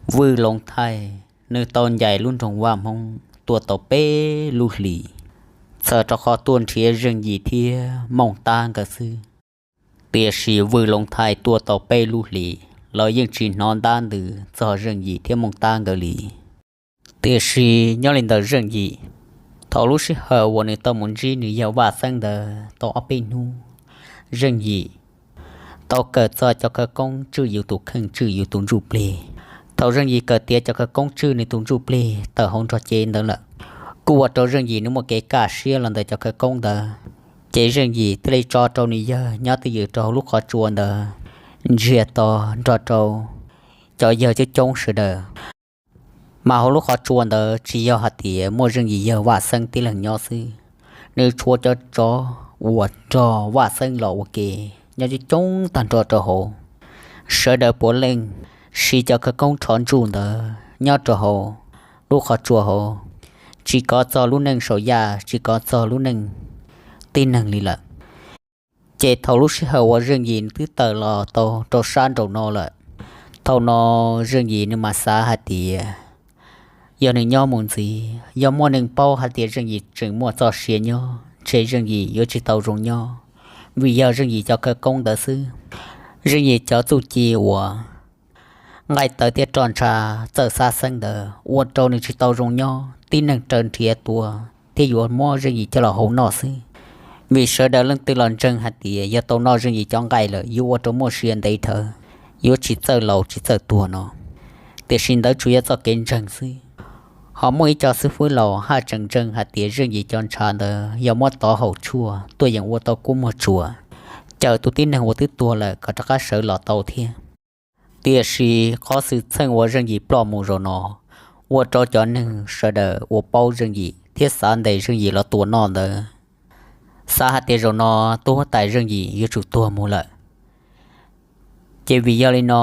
Vwj Loos Thaij nws tau ncaim lub nroog Vaj Hmoob tuaj tau peb lub hlis, txhawm rau qhov tuaj nrhiav Zeej Yim thiab Mooj Tab nkawd xwb. Tiam sis Vwj Loos Thaij tuaj tau peb lub hlis los yeej tsis hnov ntab ntws txog Zeej Yim thiab Mooj Tab nkawd li. Tiam sis nyob li ntawm Zeej Yim, thaum lub sij hawm uas nws tau mus ntsib nws yawg Vaj Xeeb ntawd tau ob peb hnub, Zeej Yim tau kawm txog cov khawv koob tswj yus tus kheej tswj yus tus ntsuj plig. Thaum Zeej Yim kawm tiav cov khawv koob tswj nws tus ntsuj plig tawm hauv nrog cev ntawd lawm, kuj ua rau Zeej Yim nws muaj kev kaj siab los ntawm cov khawv koob ntawd. Ces Zeej Yim thiaj li tso rau nws yawg nyob twj ywm rau hauv lub qhov tsua ntawd ntsiag to nrog rau cov yawg coob coob sawv daws. Mas hauv lub qhov tsua ntawd tsis yog hais tias muaj Zeej Yim yawg Vaj Xeeb tib leeg nyob xwb, nws tshuav cov tsov uas nrog Vaj Xeeb los ua ke nyob coob coob tag nrho rau hauv. Sawv daws puav leej siv cov khawv koob rho ntsuj ntawd nyob rau hauv lub qhov tsua hauv, tsis kov txog lub neej saum yaj, tsis kov txog lub neej tib neeg li lawm. Ces thaum lub sij hawm uas Zeej Yim twb tawm los tau rau sab nraum no lawm, thaum no Zeej Yim nws mas xav hais tias yog nws nyob mus ntxiv, yog muaj neeg paub hais tias Zeej Yim tseem muaj txoj sia nyob, ntshe Zeej Yim yuav tsis tau zoo nyob, vim yog Zeej Yim cov khawv koob ntawd xwb. Zeej Yim cov txuj ci uas nqaij tawv thiab roj ntsha txawj xab xeeb ntawd ua rau nws tsis tau zoo nyob, tib neeg raws nrhiav tua thiab yuav muab Zeej Yim coj los hau noj xwb. Vim sawv daws leej twg los ntseeg hais tias yog tau noj Zeej Yim cov nqaij lawm yuav ua rau muaj sia ntev dhawv, yuav tsis txawj laus tsis txawj tuag no. Tiam sis ntawd tsuas yog txoj kev ntseeg xwb. Ho muaj ib co xib fwb laus haj tseem ntseeg hais tias Zeej Yim cov ntshav ntawd yog muab tov haum tshuaj tuaj yeem ua tau kub muag tsuas, cawm tus tib neeg uas twb tuag lawm kom rov qab sawv los tau thiab. Tiam sis qhov xwm txheej uas Zeej Yim ploj mus zaum no ua rau cov neeg sawv daws uas paub Zeej Yim thiab xav ntes Zeej Yim los tua noj ntawd xav hais tias zaum no tub huab tais Zeej Yim yuav tsum tuag mus lawm. Ces vim yog li no,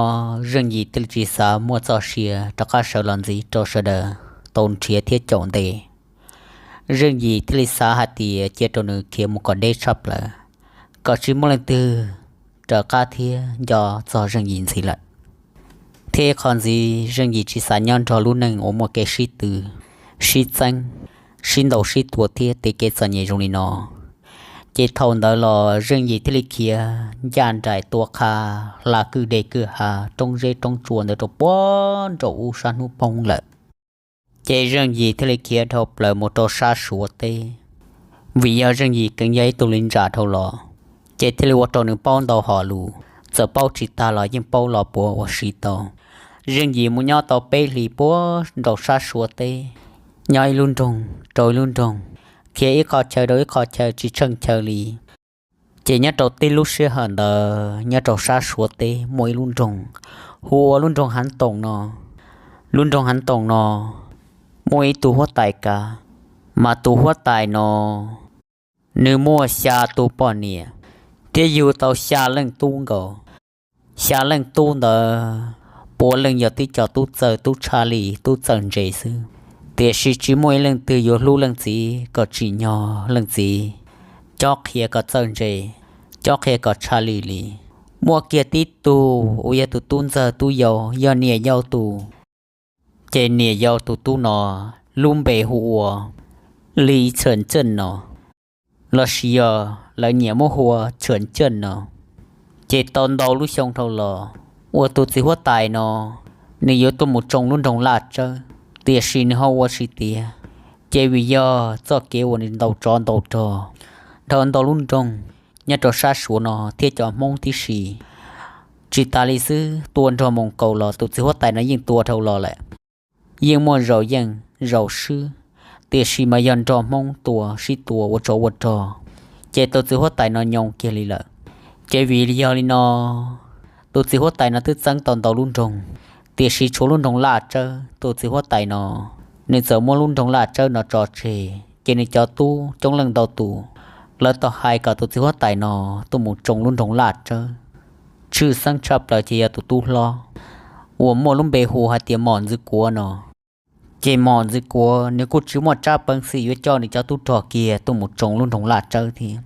Zeej Yim thiaj li tsis xav muaj txoj sia rov qab sawv los ntxiv rau sawv daws tau nrhiav thiab caum ntes. Zeej Yim thiaj li xav hais tias cia rau nws khiav mus kom deb tshaj plaws, kom tsis muaj leej twg raws qab thiab nco txog Zeej Yim ntxiv lawm. Thiab ib qho ntxiv, Zeej Yim tsis xav nyob nrog lub neej uas muaj kev sib tw, sib txeeb, sib ntaus sib tua thiab tej kev txom nyem zoo li no. Ces thaum ntawd los Zeej Yim thiaj li khiav ncaj nraim tua qha hla kwj deg kwj ha, roob zeb roob tsua ntawd rau puag nraum ub sab hnub poob lawm. Ces Zeej Yim thiaj li khiav dhau plaws mus rau sab Suav teb. Vim yog Zeej Yim keev yog ib tug li ntsa dhau los, ces thiaj li ua rau nws paub ntau hom lus, txawm paub tsis tag los yeej paub los puav ua si tau. Zeej Yim mus nyob tau peb hlis puag nraum sab Suav teb, nyob ib lub nroog rau ib lub nroog, khiav ib qho chaw rau ib qho chaw tsis tsheej chaw li. Ces nyob rau tib lub sij hawm ntawd nyob rau sab Suav teb muaj ib lub nroog hu ua lub nroog Hav Toom no. Lub nroog Hav Toom no muaj ib tug huab tais kav, mas tus huab tais no nws muaj xya tug poj niam thiab yug tau xya leej tub nkaus. Xya leej tub ntawd puav leej yog tib co tub txawj tub tshaj lij tub txawj ntse xwb, tiam sis tsis muaj ib leej twg yuav hlub leej txiv kom tsim nyog leej txiv, cob qhia kom txawj ntse, cob qhia kom tshaj lij li. Muaj kiag tib tug uas yog tus tub ntxawg tub yau, yog niam yau tus, ces niam yau tus tub no lub npe hu ua Li Txhuam Caj no, lossis yog lawv nyiam muab hu ua Txhuam Caj no. Ces tau ntau lub xyoo dhau los uas tus txiv huab tais no nws yuav tuaj mus tsoo lub nroog Laj Tsawb, tiam sis nws ho ua tsis tiav. Ces vim yog txoj kev uas nws ntaus tsov ntaus rog dhau ntau lub nroog nyob rau sab Suav no thiab cov Hmoob tib si, tsis tas li xwb tua nrog Moos Kaus los tus txiv huab tais no yeej tua dhau los lawm, yeej muaj zaus yeej zaus swb, tiam sis mas yog nrog Hmoob tua sib tua ua tsov ua rog, ces tus txiv huab tais no nyoo kiag li lawm. Ces vim yog li no, tus txiv huab tais no twb txeeb tau ntau lub nroog, tiam sis tshuav lub nroog Laj Tsawb tus txiv huab tais no, nws txawm muab lub nroog Laj Tsawb no tso tseg, ces nws cov tub coob leej ntau tus, lawv tau hais kom tus txiv huab tais no tuaj mus tsoo lub nroog Laj Tsawb. Tshwj xeeb tshaj plaws ces yog tus tub hlob uas muaj lub npe hu hais tias Mom Ntxwv Kuav no. Ces Mom Ntxwv Kuav nws kuj tsis muaj tsab peev xwm yuav coj nws cov tub rog kiag tuaj mus tsoo lub nroog Laj Tsawb thiab,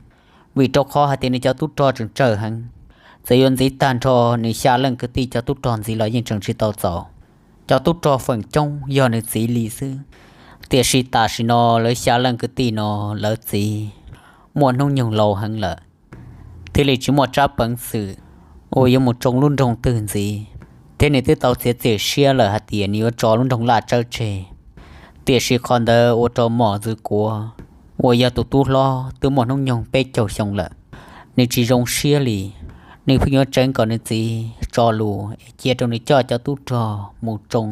vim rau qhov hais tias nws cov tub rog tseem tsawg heev, txawm yuav ntxiv tag nrho nws xya leej kwv tij cov tub rog ntxiv los yeej tseem tsis tau txaus. Cov tub rog feem coob yog nws txiv li xwb, tiam sis tam sim no lawv xya leej kwv tij no lawv txiv muaj hnub nyoog laus heev lawm, thiaj li tsis muaj tsab peev xwm uas yuav mus tsoo lub nroog twg ntxiv, thiab nws twb tau txiav txim siab lawm hais tias nws yuav tso lub nroog Laj Tsawb tseg. Tiam sis qhov ntawd ua rau Mos Ntxwg Kuav uas yog tus tub hlob twb muaj hnub nyoog peb caug xyoo lawm, nws tsis zoo siab li. Nws pheej yuav tseev kom nws txiv tso lus es cia rau nws coj cov tub rog mus tsoo,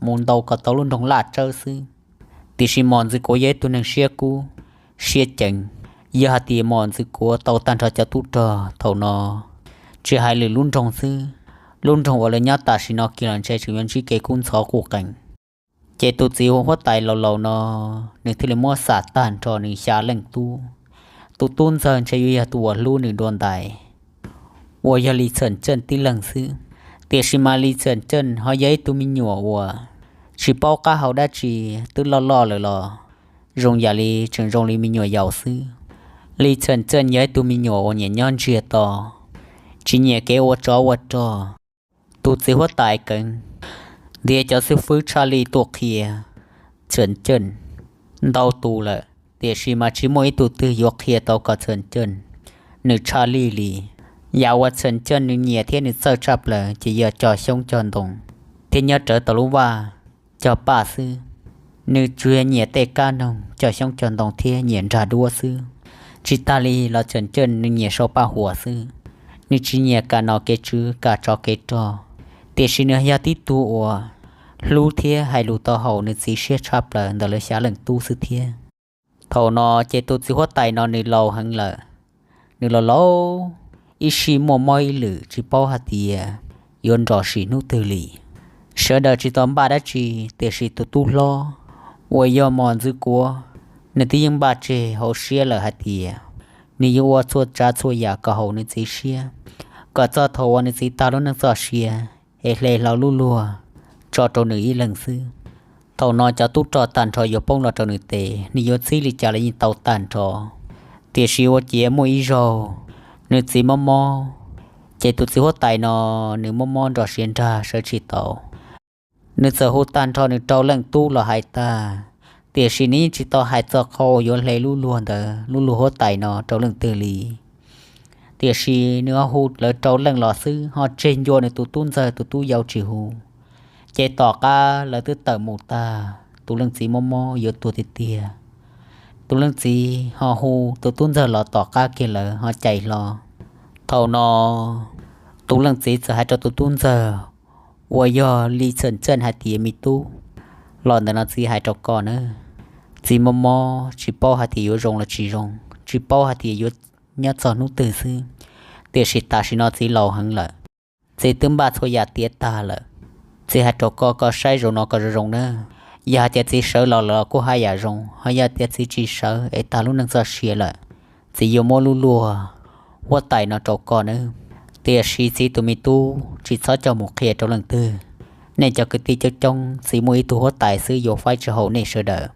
mus ntaus kom tau lub nroog Laj Tsawb xwb. Tiam sis Mos Ntxwg Kuav yog ib tug neeg siab kub siab ceev, yog hais tias Mos Ntxwg Kuav tau tag nrho cov tub rog thaum no, tsis hais lwm lub nroog xwb, lub nroog uas lawv nyob tam sim no kiag los ntshe tseem yuav ntsib kev kub ntxhov quj qees. Ces tus txiv huab tais laus laus no, nws thiaj li muab xam tag nrho nws xya leej tub. Tus tub ntxawg ntshe yuav yog tus uas hlub nws dua ntais, uas yog Lis Txhawm Cawj tib leeg xwb. Tiam sis mas Lis Txhawm Cawj ho yog ib tug me nyuam uas tsis paub qab hau dab tsi, twb loj loj lawm los zoo yam li tseem zoo li me nyuam yaus xwb. Lis Txhawm Cawj yog ib tug me nyuam uas nyiam nyob ntsiag to, tsis nyiam kev ua tsov ua rog. Tus txiv huab tais Keev ntiav cov xib fwb tshaj lij tuaj qhia Txhawm Cawj ntau tus lawm, tiam sis mas tsis muaj ib tug twg yuav qhia tau kom Txhawm Cawj nws tshaj lij li. Yam uas Txhawm Cawj nws nyiam thiab nws txawj tshaj plaws ces yog cog xyoob cog ntoo thiab nyob rawv tau lub vaj cog paj xwb. Nws tsuas yog nyiam tej kab noog cog xyoob cog ntoo thiab nyiam nrag duab xwb. Tsis tas li los Txhawm Cawj nws nyiam sau paj huam xwb, nws tsis nyiam kam nom kev tswv kam tsov kev rog. Tiam sis nws yog tib tug uas hlub thiab hais lus tau haum nws txiv siab tshaj plaws ntawm lawv xya leej tub xwb thiab. Thaum no ces tus txiv huab tais no nws laus heev lawm, nws laus laus, ib sij muaj mob ib lwm tsis paub hais tias yuav nrog sim hnub twg li. Sawv daws tsis tau npaj dab tsi, tiam sis tus tub hlob uas yog Mos Ntxwg Kuav, nws twb yeej npaj tseg hauv siab lawm hais tias nws yuav ua txhua tsav txhua yam kom haum nws txiv siab, kom txog thaum uas nws txiv tag lub neej txoj sia es hle hlo lub luag tso rau nws ib leeg xwb. Thaum no cov tub rog tag nrho yuav poob los rau nws tes, nws yuav txhib li cas los yeej tau tag nrho. Tiam sis ua ciav muaj ib zaug nws txiv mob mob, ces tus txiv huab tais no nws mob mob nrog siav nrag sawv tsis tau. Nws txawm hu tag nrho nws rau leej tub los hais tag, tiam sis nws yeej tsis tau hais txog qhov uas yuav hle lub luag ntawd, lub luag huab tais no rau leej twg li. Tiam sis nws ho hu lawv rau leej los xwb, ho tseg ncua nws tus tub ntxawg tus tub yau tsis hu. Ces tom qab lawv twb tawm mus tag, tus leej txiv mob mob yuav tuag tiag tiag. Tus leej txiv ho hu tus tub ntxawg los tom qab kiag lawv ho cais hlo. Thaum no tus leej txiv txawm hais rau tus tub ntxawg uas yog Lis Txhawm Cawj hais tias, me tub, los ntawm no txiv hais rau koj na, txiv mob mob tsis paub hais tias yuav zoo los tsis zoo, tsis paub hais tias yuav nyob txog hnub twg xwb, tiam sis tam sim no txiv laus heev lawm, txiv twb npaj txhua yam tiav tag lawm. Txiv hais rau koj, koj saib zaum no koj zoo zoo na. Yog hais tias txiv sawv los lawm los kuj haj yam zoo, ho yog tias txiv tsis sawv es tag lub neej txoj sia lawm, txiv yuav muab lub luag huab tais no rau koj nawb. Tiam sis txiv tus me tub tsis txhob coj mus qhia rau leej twg. Nej cov kwv tij coob coob, txiv muaj ib tug huab tais xwb yuav faib tsis haum nej sawv daws.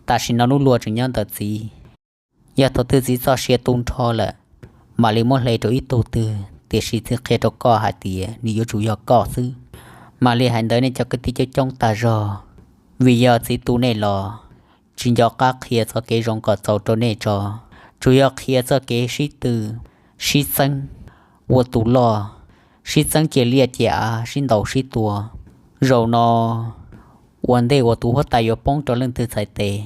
Tam sim no lub luag tseem nyob ntawm txiv. Yog thaum twg txiv txoj sia tu nrho lawm, mam li muab hle rau ib tug twg, tiam sis txiv qhia rau koj hais tias nws yuav tsum yog koj xwb. Mam li hais ntawd nej cov kwv tij coob coob tas zog, vim yog txiv tu nej los tsis nco qab qhia txoj kev zoo kom txaus rau nej tso, tsuas yog qhia txoj kev sib tw, sib txeeb, ua tus loj, sib txeeb cia liaj cia av, sib ntaus sib tua. Zaum no ua ntej uas tus huab tais yuav poob rau leej twg txhais tes,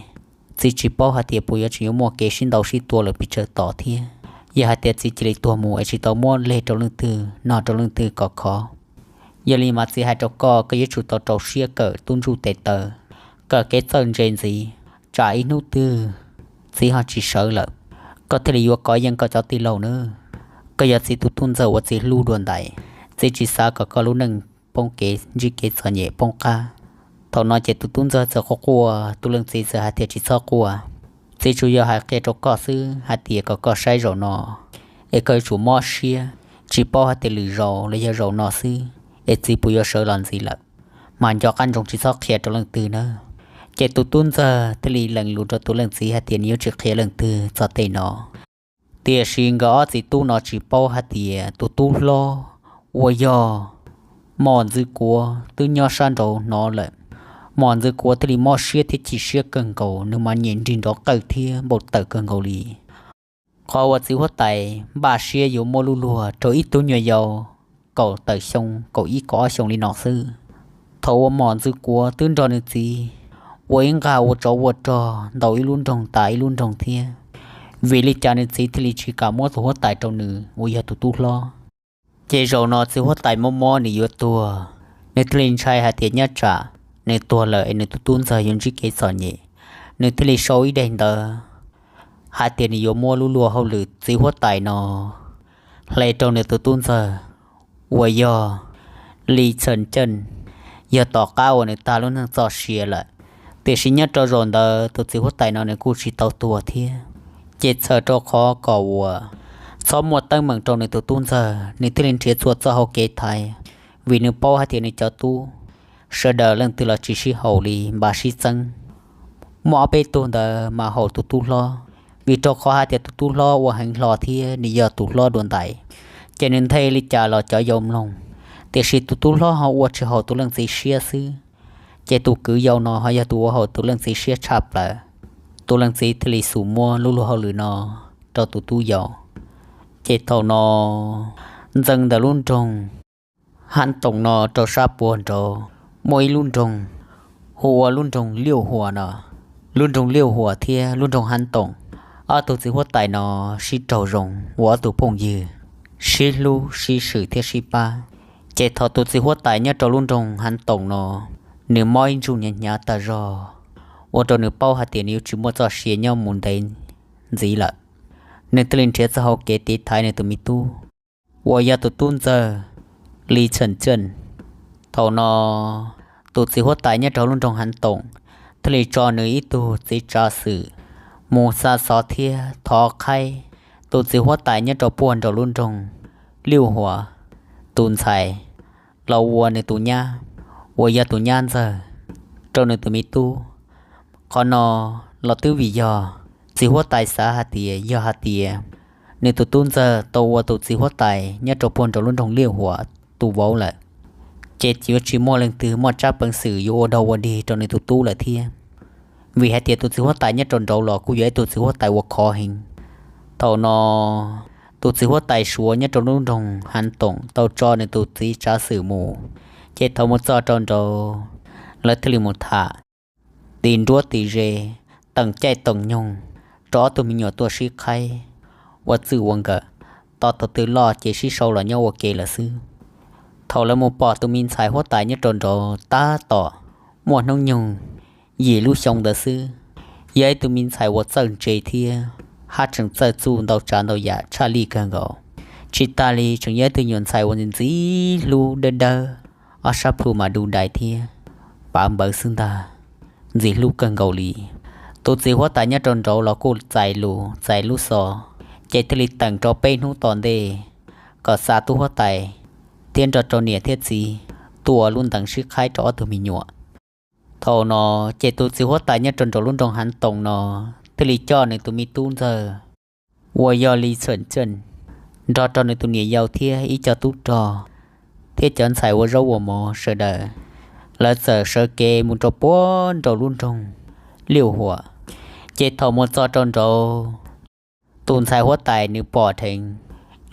txiv tsis paub hais tias puas yuav tseem yuav muaj kev sib ntaus sib tua lawm pes tsawg tom thiab. Yog hais tias txiv cia li tuag mus es tsis tau muab leg rau leej twg, no rau leej twg kom khov. Yog li mas txiv hais rau koj, koj yuav tsum tau rau siab kawm tub ntsuj tes taw, kawm kev txawj ntse ntxiv, tsam ib hnub twg txiv ho tsis sawv lawm, koj thiaj li yuav kov yeej koj cov tij laug nawb. Koj yog txiv tus tub ntxawg uas txiv hlub dua ntais, txiv tsis xav kom koj lub neej poob kev ntsib kev txom nyem poob qab. Thaum no ces tus tub ntxawg txawm quaj quaj, tus leej txiv txawm hais tias tsis txhob quaj, txiv tsuas yog hais qhia rau koj xwb hais tias kom koj saib zaum no es koj yuav tsum mob siab, tsis paub hais tias lwm zaus los yog zaum no xwb es txiv puas yuav sawv los ntxiv lawm, mas nco qab ntsoov tsis txhob qhia rau leej twg nawb. Ces tus tub ntxawg thiaj li lees lus rau tus leej txiv hais tias nws yuav tsis qhia leej twg txog tej no. Tiam sis nkawd ob txiv tub no tsis paub hais tias tus tub hlob uas yog Mos Ntxwv Kuav twb nyob sab nraud hnov lawm, Mos Ntxwv Kuav thiaj li mob siab thiab chim siab kawg nkaus, nws mas nyem nrig nrov qawj thiab npau taws kawg nkaus li. Qhov uas txiv huab tais npaj siab yuav muab lub luag rau ib tug nyuam yaus kaum tawm xyoo, kaum ib kaum ob xyoo li no xwb. Thaum uas Mos Ntxwv Kuav twb nrog nws txiv ua ib nqag ua tsov ua rog ntaus ib lub nroog tas ib lub nroog thiab, vim li cas nws txiv thiaj li tsis kam muab tus huab tais rau nws uas yog tus tub hlob. Ces zaum no txiv huab tais mob mob nws yuav tuag, nws thiaj li ntshai hais tias nyaj tsam nws tuag lawm es nws tus tub ntxawg yuav ntsib kev txom nyem, nws thiaj li sau ib daim ntawv hais tias nws yuav muab lub luag hauj lwm txiv huab tais no hle rau nws tus tub ntxawg uas yog Li Txhawm Ceej, yog tom qab uas nws tag lub neej txoj sia lawm. Tiam sis nyob rau zaum ntawd tus txiv huab tais no nws kuj tsis tau tuag thiab, ces txhawm rau qhov kom uas txhob muaj teeb meem rau nws tus tub ntxawg, nws thiaj li nrhiav txhua txoj hau kev thaiv, vim nws paub hais tias nws cov tub sawv daws leej twg los tsis sib haum li, npaj sib txeeb. Muaj ob peb tug ntawd mas haum tus tub hlob, vim rau qhov hais tias tus tub hlob ua heev hlo thiab nws yog tus hlob dua ntais, ces nws nthe li cas los cov yau mloog. Tiam sis tus tub hlob ho ua tsis haum tus leej txiv siab xwb, ces tus kwv yau no ho yog tus ua haum tus leej txiv siab tshaj plaws. Tus leej txiv thiaj li xus muab lub luag hauj lwm no rau tus tub yau. Ces thaum no ntxeev ntawm lub nroog Hav Toom no rau sab puag nraud muaj ib lub nroog hu ua lub nroog Liuj Huas no. Lub nroog Liuj Huas thiab lub nroog Hav Toom, ob tug txiv huab tais no sib raug zoo ua ob tug phooj ywg, sib hlub sib swm thiab sib pab. Ces thaum tus txiv huab tais nyob rau lub nroog Hav Toom no, nws mob ib ntsuj hnyav hnyav tag zog, ua rau nws paub hais tias nws yuav tsis muaj txoj sia nyob mus ntev ntxiv lawm. Nws thiaj li nrhiav txoj hau kev tiv thaiv nws tus me tub uas yog tus tub ntxawg Li Txhawm Ceej. Thaum no tus txiv huab tais nyob rau lub nroog Hav Toom thiaj li tso nws ib tug txiv tsav xwm mus xa xov thiab thov qhaib tus txiv huab tais nyob rau puag nraum lub nroog Liuj Huas tus ntxhais los ua nws tus nyab uas yog tus nyab ntxawg rau nws tus me tub. Qhov no los twb vim yog txiv huab tais xav hais tias yog hais tias nws tus tub ntxawg tau ua tus txiv huab tais nyob rau puag nraum lub nroog Liuj Huas tus vauv lawm, ces yuav tsis muaj leej twg muaj tsab peev xwm yuav ua dog ua dig rau nws tus tub lawm thiab. Vim hais tias tus txiv huab tais nyob rau nraud los kuj yog ib tug txiv huab tais uas khov heev. Thaum no tus txiv huab tais Suav nyob rau lub nroog Hav Toom tau tso nws tus txiv tsav xwm mus, ces thaum mus txog rau nraud, lawv thiaj li mus tham tis nruab tis ze, teem caij teem nyoog rau ob tug me nyuam tuaj sib qhaib ua txwj ua nkawm, tos thaum twg loj ces sib sau los nyob ua ke lawm xwb. Thaum lawv mus pom tus me ntxhais huab tais nyob rau nraud tab tom muaj hnub nyoog yim lub xyoo ntawd xwb, yog ib tug me ntxhais uas txawj ntse thiab haj tseem txawj txuj ntau tsav ntau yam tshaj lij kawg nkaus. Tsis tas li tseem yog ib tug nyuam ntxhais uas ntxim hlub dawb dawb, ob sab plhu mas du dais thiab pav npawv xwb ntag, ntxim hlub kawg nkaus li. Tus txiv huab tais nyob rau nraud los kuj txais lus txais lub xov, ces thiaj li teem rau peb hnub tom ntej kom xa tub huab tais thiab nrog rau niam thiab txiv tuaj ua lub ntees sib qhaib rau ob tug me nyuam. Thaum no ces tus txiv huab tais nyob rau nraum lub nroog Hav Toom no thiaj li coj nws tus me tub ntxawg uas yog Li Txhawm Ceej nrog rau nws tus niam yau thiab ib co tub rog thiab cov ntxhais ua zaub ua mov sawv daws, lawv txawm sawv kev mus rau puag nraum lub nroog Liuj Huam. Ces thaum mus txog rau nraud, tus ntxhais huab tais nws pom dheev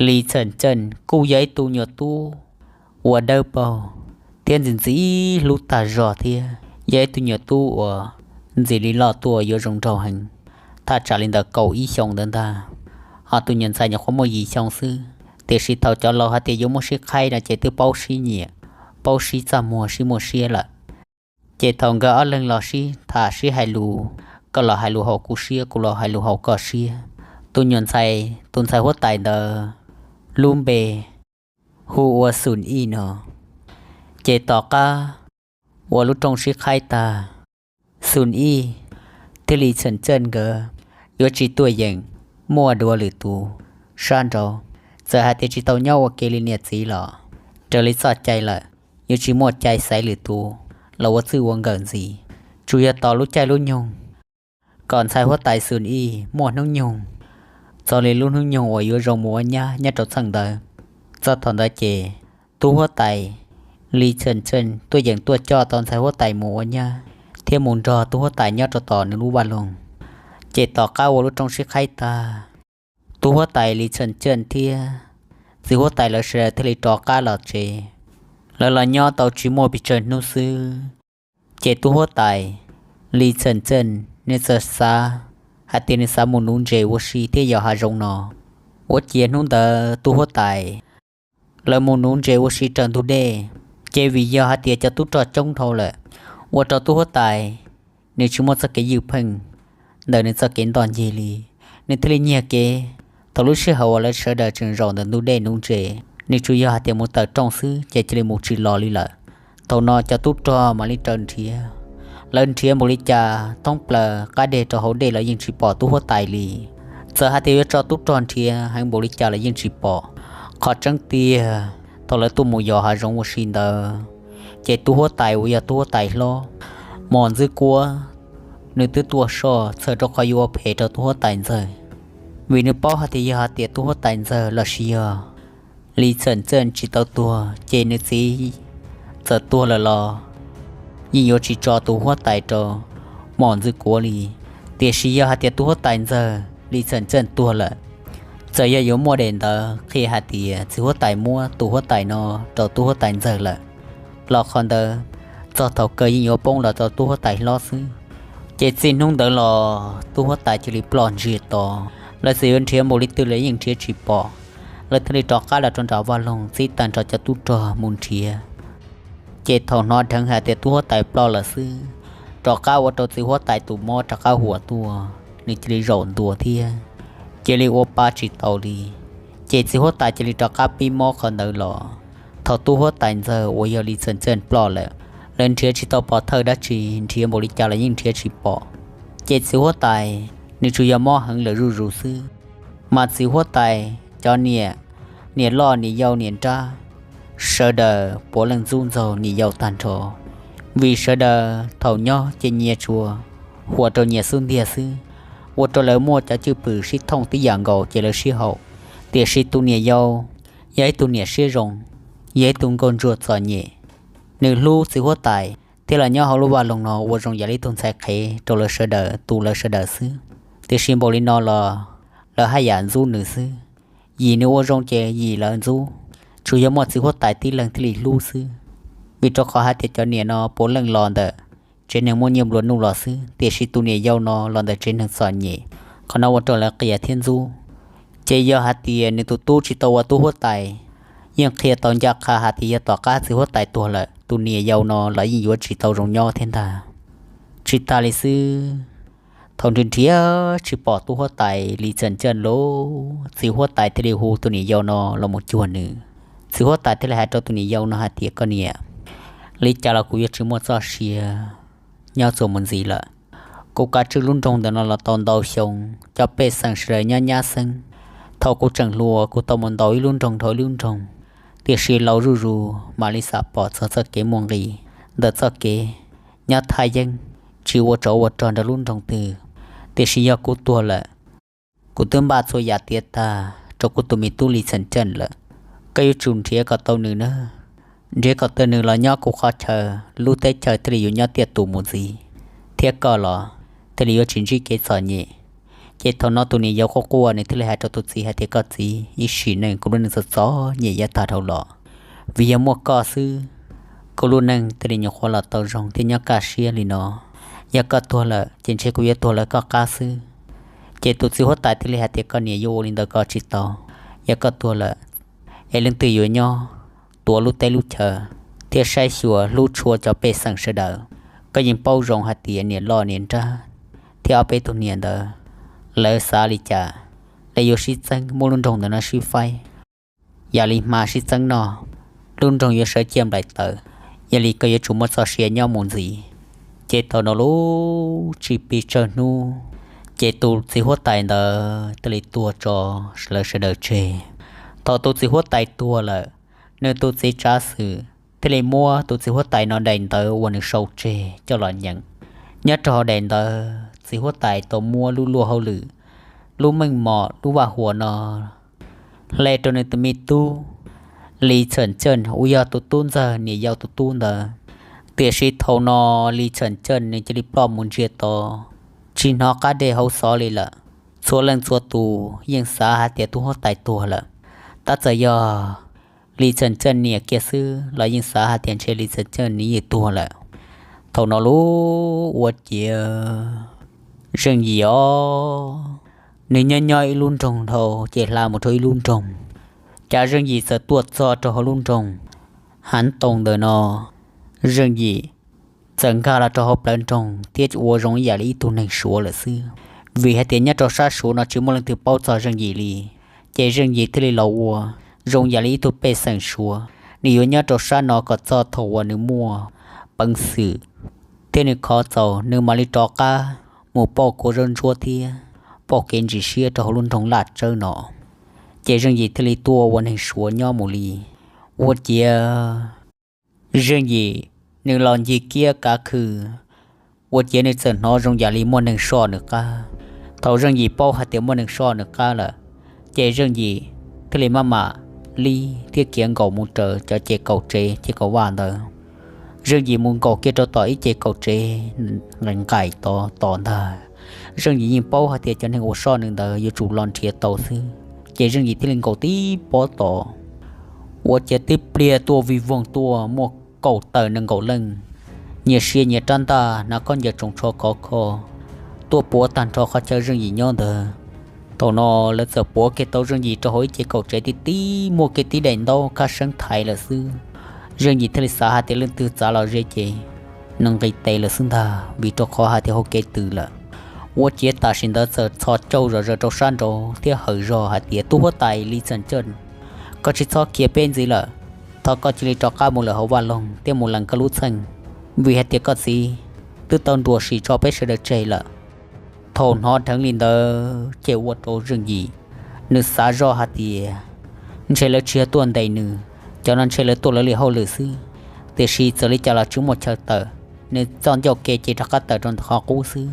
Li Txhawm Ceej kuj yog ib tug nyuam tub uas dawb paug thiab ntxim ntxim hlub tag zog thiab yog ib tug nyuam tub uas ntxim li loj tuaj yuav zoo nraug heev, thaj tsam li ntawm kaum ib xyoo ntawd ntag. Ho tus nyuam ntxhais nyuam qhuav muaj yim xyoo xwb, tiam sis thaum cov laus hais tias yuav muab sib qhaib no ces twb paub sib nyiam, paub sib txaj muag sib muaj siab lawm. Ces thaum nkawd ob leeg los sib tham sib hais lus, koj los hais lus haum kuv siab, kuv los hais lus haum koj siab, tus nyuam ntxhais, tus ntxhais huab tais ntawd lub npe hu ua Xun Ij no. Ces tom qab uas lub rooj sib qhaib tag, Xun Ij thiaj li Txhawm Ceej nkawd yuav tsis tuaj yeem muaj dua lwm tus sab nraud. Txawm hais tias tsis tau nyob ua ke li niam txiv los raws li txoj cai lawm, yuav tsis muaj cai xaiv lwm tus los ua txwj ua nkawm ntxiv. Tsuas yog tos lub caij lub nyoog kom ntxhais huab tais Xun Ij muaj hnub nyoog, txog li lub hnub nyoog uas yuav zoo mus ua nyab nyob rau txheej ntawd. Txog thaum ntawd ces tub huab tais Li Txhawm Txeej tuaj yeem tuaj coj tau ntxhais huab tais mus ua nyab thiab mus nrog tub huab tais nyob rau tom nws lub vaj loog. Ces tom qab ua lub rooj sib qhaib tag, tub huab tais Li Txhawm Txeej thiab txiv huab tais lawv sawv daws thiaj li rov qab los tsev. Lawv los nyob tau tsis muaj pes tsawg hnub xwb, ces tub huab tais Li Txhawm Txeej nws txawm xav hais tias nws xav mus nuv ntses ua si thiab yos hav zoov no. Ua ciav hnub ntawd tub huab tais lawv mus nuv ntses ua si raws ntug dej, ces vim yog hais tias cov tub rog coob dhau lawm, ua rau tub huab tais nws tsis muaj txoj kev ywj pheej ntawm nws txoj kev ntoj ncig li, nws thiaj li nyiag kev. Thaum lub sij hawm uas lawv sawv daws tseem zaum ntawm ntug dej nuv ntses, nws tsuas yog hais tias mus tawm rooj xwb ces cia li mus tsis los li lawm. Thaum no cov tub rog mam li raws nrhiav, lawv nrhiav npaum li cas thoob plaws qab deg rau hauv dej los yeej tsis pom tub huab tais li. Txawm hais tias yuav tso tub rog nrhiav heev npaum li cas los yeej tsis pom. Qhov tseeb tiag, thaum lawv tuaj mus yos hav zoov ua si ntawd, ces tub huab tais uas yog tub huab tais hlob Mos Ntxwg Kuab, nws twb tuaj soj txhawm rau qhov yuav ua phem rau tub huab tais ntxawg, vim nws paub hais tias yog hais tias tub huab tais ntxawg los sis yog Li Txhawm Txeej tsis tau tuag ces nws txiv txawm tuag lawm los yeej yuav tsis tso tus huab tais rau Mos Ntxwg Kuab li. Tiam sis yog hais tias tub huab tais ntxawg Li Txhawm Txeej tuag lawm, txawm yog yuav muaj daim ntawv qhia hais tias txiv huab tais muab tus huab tais no rau tub huab tais ntxawg lawm, los qhov ntawd txog thaum kawg yeej yuav poob los rau tub huab tais hlob xwb. Ces txij hnub ntawd los tub huab tais cia li ploj ntsiag to. Lawv txawm yuav nrhiav npaum li twg los yeej nrhiav tsis pom. Lawv thiaj li rov qab los rau nram vaj loog txib tag nrho cov tub rog mus nrhiav. Ces thaum hnov dheev hais tias tub huab tais ploj lawm xwb, rov qab ua rau txiv huab tais tus mob rov qab huam tuaj, nws cia li zaum ntua thiab cia li ua pa tsis tau li. Ces txiv huab tais cia li rov qab pib mob qhov ntawd los. Thaum tub huab tais ntxawg uas yog Li Txhawm Txeej ploj lawm, lawv nrhiav tsis tau pov thawj dab tsi, nrhiav npaum li cas los yeej nrhiav tsis pom. Ces txiv huab tais nws tsuas yog mob heev lawm zuj zus xwb, mas txiv huab tais cov niam, niam loj niam yau niam nrab, sawv daws puav leej ntxub ntxaug niam yau tag nrho. Vim sawv daws thaum nyob ces nyias tsuas huam rau nyias xub ntiag xwb, ua rau lawv muaj cov cwj pwm sib thooj tib yam nkaus ces lawv sib haum. Tiam sis tus niam yau yog ib tug niam siab zoo, yog ib tug nkauj ntsuag txom nyem, nws hlub txiv huab tais thiab los nyob hauv lub vaj loog no ua zoo yam li ib tug ntxhais qhev rau lawv sawv daws, tu lawv sawv daws xwb. Tiam sis npaum li no los lawv haj yam ntxub nws xwb. Yim nws ua zoo ces yim lawv ntxub, tsuas yog muaj txiv huab tais tib leeg thiaj li hlub xwb. Vim rau qhov hais tias cov niam no puav leej los ntawm tsev neeg muaj nyiaj nplua nuj los xwb, tiam sis tus niam yau no los ntawm tsev neeg txom nyem, qhov no ua rau lawv qias thiab ntxub. Ces yog hais tias nws tus tub tsis tau ua tub huab tais, yeej qhia tau ncaj qha hais tias yog tom qab txiv huab tais tuag lawm tus niam yau no los yeej yuav tsis tau zoo nyob thiab ntag. Tsis tas li xwb, thaum nrhiav nrhiav tsis pom tub huab tais Li Txhawm Txeej lawm, txiv huab tais thiaj li hu tus niam yau no los mus cuag nws. Txiv huab tais thiaj li hais rau tus niam yau no hais tias, koj niam, li cas los kuv yuav tsis muaj txoj sia nyob txuas mus ntxiv lawm. Kuv kav tswj lub nroog ntawm no los tau ntau xyoo, cov pej xeem sawv daws nyob nyab xeeb. Thaum kuv tseem hluas kuv tau mus ntaus ib lub nroog dhau ib lub nroog, tiam sis laus zuj zus mam li xam pom txog txoj kev muaj nqis ntawm txoj kev nyob thaj yeeb, tsis ua tsov ua rog nrog lub nroog twg. Tiam sis yog kuv tuag lawm, kuv twb npaj txhua yam tiav tag rau kuv tus me tub Li Txhawm Txeej lawm. Koj yuav tsum nrhiav kom tau nws na, nrhiav kom tau nws los nyob kuv qhov chaw, lub teb chaws thiaj li yuav nyob tiaj tus mus ntxiv, thiab koj los thiaj li yuav tsis ntsib kev txom nyem. Ces thaum no tus niam yau quaj quaj, nws thiaj li hais rau tus txiv hais tias, koj txiv, ib sim neej kuv lub neej txom txom nyem yav tag dhau los, vim yog muaj koj xwb, kuv lub neej thiaj li nyuam qhuav los tau zoo thiab nyob kaj siab li no. Yog koj tuag lawm ces ntshe kuv yuav tuag lawv koj qab xwb. Ces tus txiv huab tais thiaj li hais tias, koj niam, yuav ua li ntawd kom tsis tau. Yog koj tuag lawm, es leej twg yuav nyob tuav lub teb lub chaw thiab saib xyuas hlub tshua cov pej xeem sawv daws? Koj yeej paub zoo hais tias niam loj niam nrab thiab ob peb tug niam ntawd, lawv xav li cas, lawv yuav sib txeeb muab lub nroog ntawm no sib faib. Yam li hma sib txeeb noj, lub nroog yuav sawv ciaj nplaim tawv. Yog li koj yuav tsum muaj txoj sia nyob mus ntxiv. Ces thaum no lub tsib pib tsawg hnub, ces tus txiv huab tais ntawd thiaj li tuag tso lawv sawv daws tseg. Thaum tus txiv huab tais tuag lawm, nws tus txiv Tsav Xwm thiaj li muab tus txiv huab tais no daim ntawv uas nws sau tseg coj los nyeem. Nyob rau hauv daim ntawv, txiv huab tais tau muab lub luag hauj lwm, lub meej mom, lub vaj huam no hle rau nws tus me tub Lis Txhawm Cawj uas yog tus tub ntxawg niam yau tus tub ntawd. Tiam sis thaum no Lis Txhawm Cawj nws cia li ploj mus ntsiag to, tsis hnov qab dej hauv xov li lawm. Txhua leej txhua tus yeej xav hais tias tub huab tais tuag lawm. Tab txawm yog Lis Txhawm Cawj niam kiag xwb los yeej xav hais tias ntshe Lis Txhawm Cawj nws yeej tuag lawm. Thaum no lub ua ciav Zeej Yim os, nws nyob nyob ib lub nroog dhau ces hla mus rau ib lub nroog. Cas Zeej Yim txawm tuaj txog rau hauv lub nroog Hav Too ntawm no. Zeej Yim txawm nkag los rau hauv plawv nroog thiab ua zoo ib yam li ib tug neeg Suav lawm xwb, vim hais tias nyob rau sab Suav no tsis muaj leej twg paub txog Zeej Yim li. Ces Zeej Yim thiaj li los ua zoo yam li ib tug pej xeem Suav, nws yuav nyob rau sab no kom txog thaum uas nws muaj peev xwm thiab nws khov txaus nws mam li rov qab mus pauj kua zaub ntsuab thiab pauj kev ntsis siab rau hauv lub nroog Laj Tsawb no. Ces Zeej Yim thiaj li tuaj ua neeg Suav nyob mus li. Ua ciav Zeej Yim nws los ncig kiab kav khw, ua ciav nws txawm hnov zoo yam li muaj neeg soj nws qab. Thaum Zeej Yim paub hais tias muaj neeg soj nws qab lawm, ces Zeej Yim thiaj li maj mam li thiab khiav nkaum mus raws cov ces kaum tsev ces kaum vaj ntawd. Zeej Yim mus nkaum kiag rau tom ib ces kaum tsev nqaim nqaim tod tom ntag. Zeej Yim yeej paub hais tias cov neeg uas soj nws ntawd yuav tsum los nrhiav tau xwb, ces Zeej Yim thiaj li nkaum tib pob tom. Ua ciav tib pliag tuaj vij voog tuaj muaj kaum tawm nees nkaum leej, nyias sia nyias rab ntaj hnav khaub ncaws tsoos tsho khov kho, tuaj puav tag nrho qhov chaw Zeej Yim nyob ntawd. Thaum no lawv txawm puav kiag tau Zeej Yim rau hauv ib ces kaum tsev tib tib muaj kiag tib daim ntaub khab seeb thaiv lawm xwb. Zeej Yim thiaj li xav hais tias leej twg txav los ze ces nws nqis tes lawm xwb ntag, vim rau qhov hais tias hauv kev tws lawm. Ua ciav tam sim ntawd txawm txhos caug zom zaws rau sab nraud thiab hawm zog hais tias, Tub huab tais Lis Txhawm Cawj, koj tsis txhob khiav peb ntxiv lawm. Thov koj cia li rov qab mus lawm hauv vaj loog thiab mus lees koj lub txheej, vim hais tias koj txiv twb tau nruam sim tso peb sawv daws tseg lawm. Thaum hnov dheev li ntawd ces ua rau Zeej Yim nws xav zoj hais tias ntshe lawv tsis yog tuaj ntes nws, cov no ntshe lawv tuaj lawv li hauj lwm xwb. Tiam sis txawm li cas los tsis muaj chaw tawm, nws txoj ncauj ke ces rov qab tawm rau ntawm qhov qub xwb.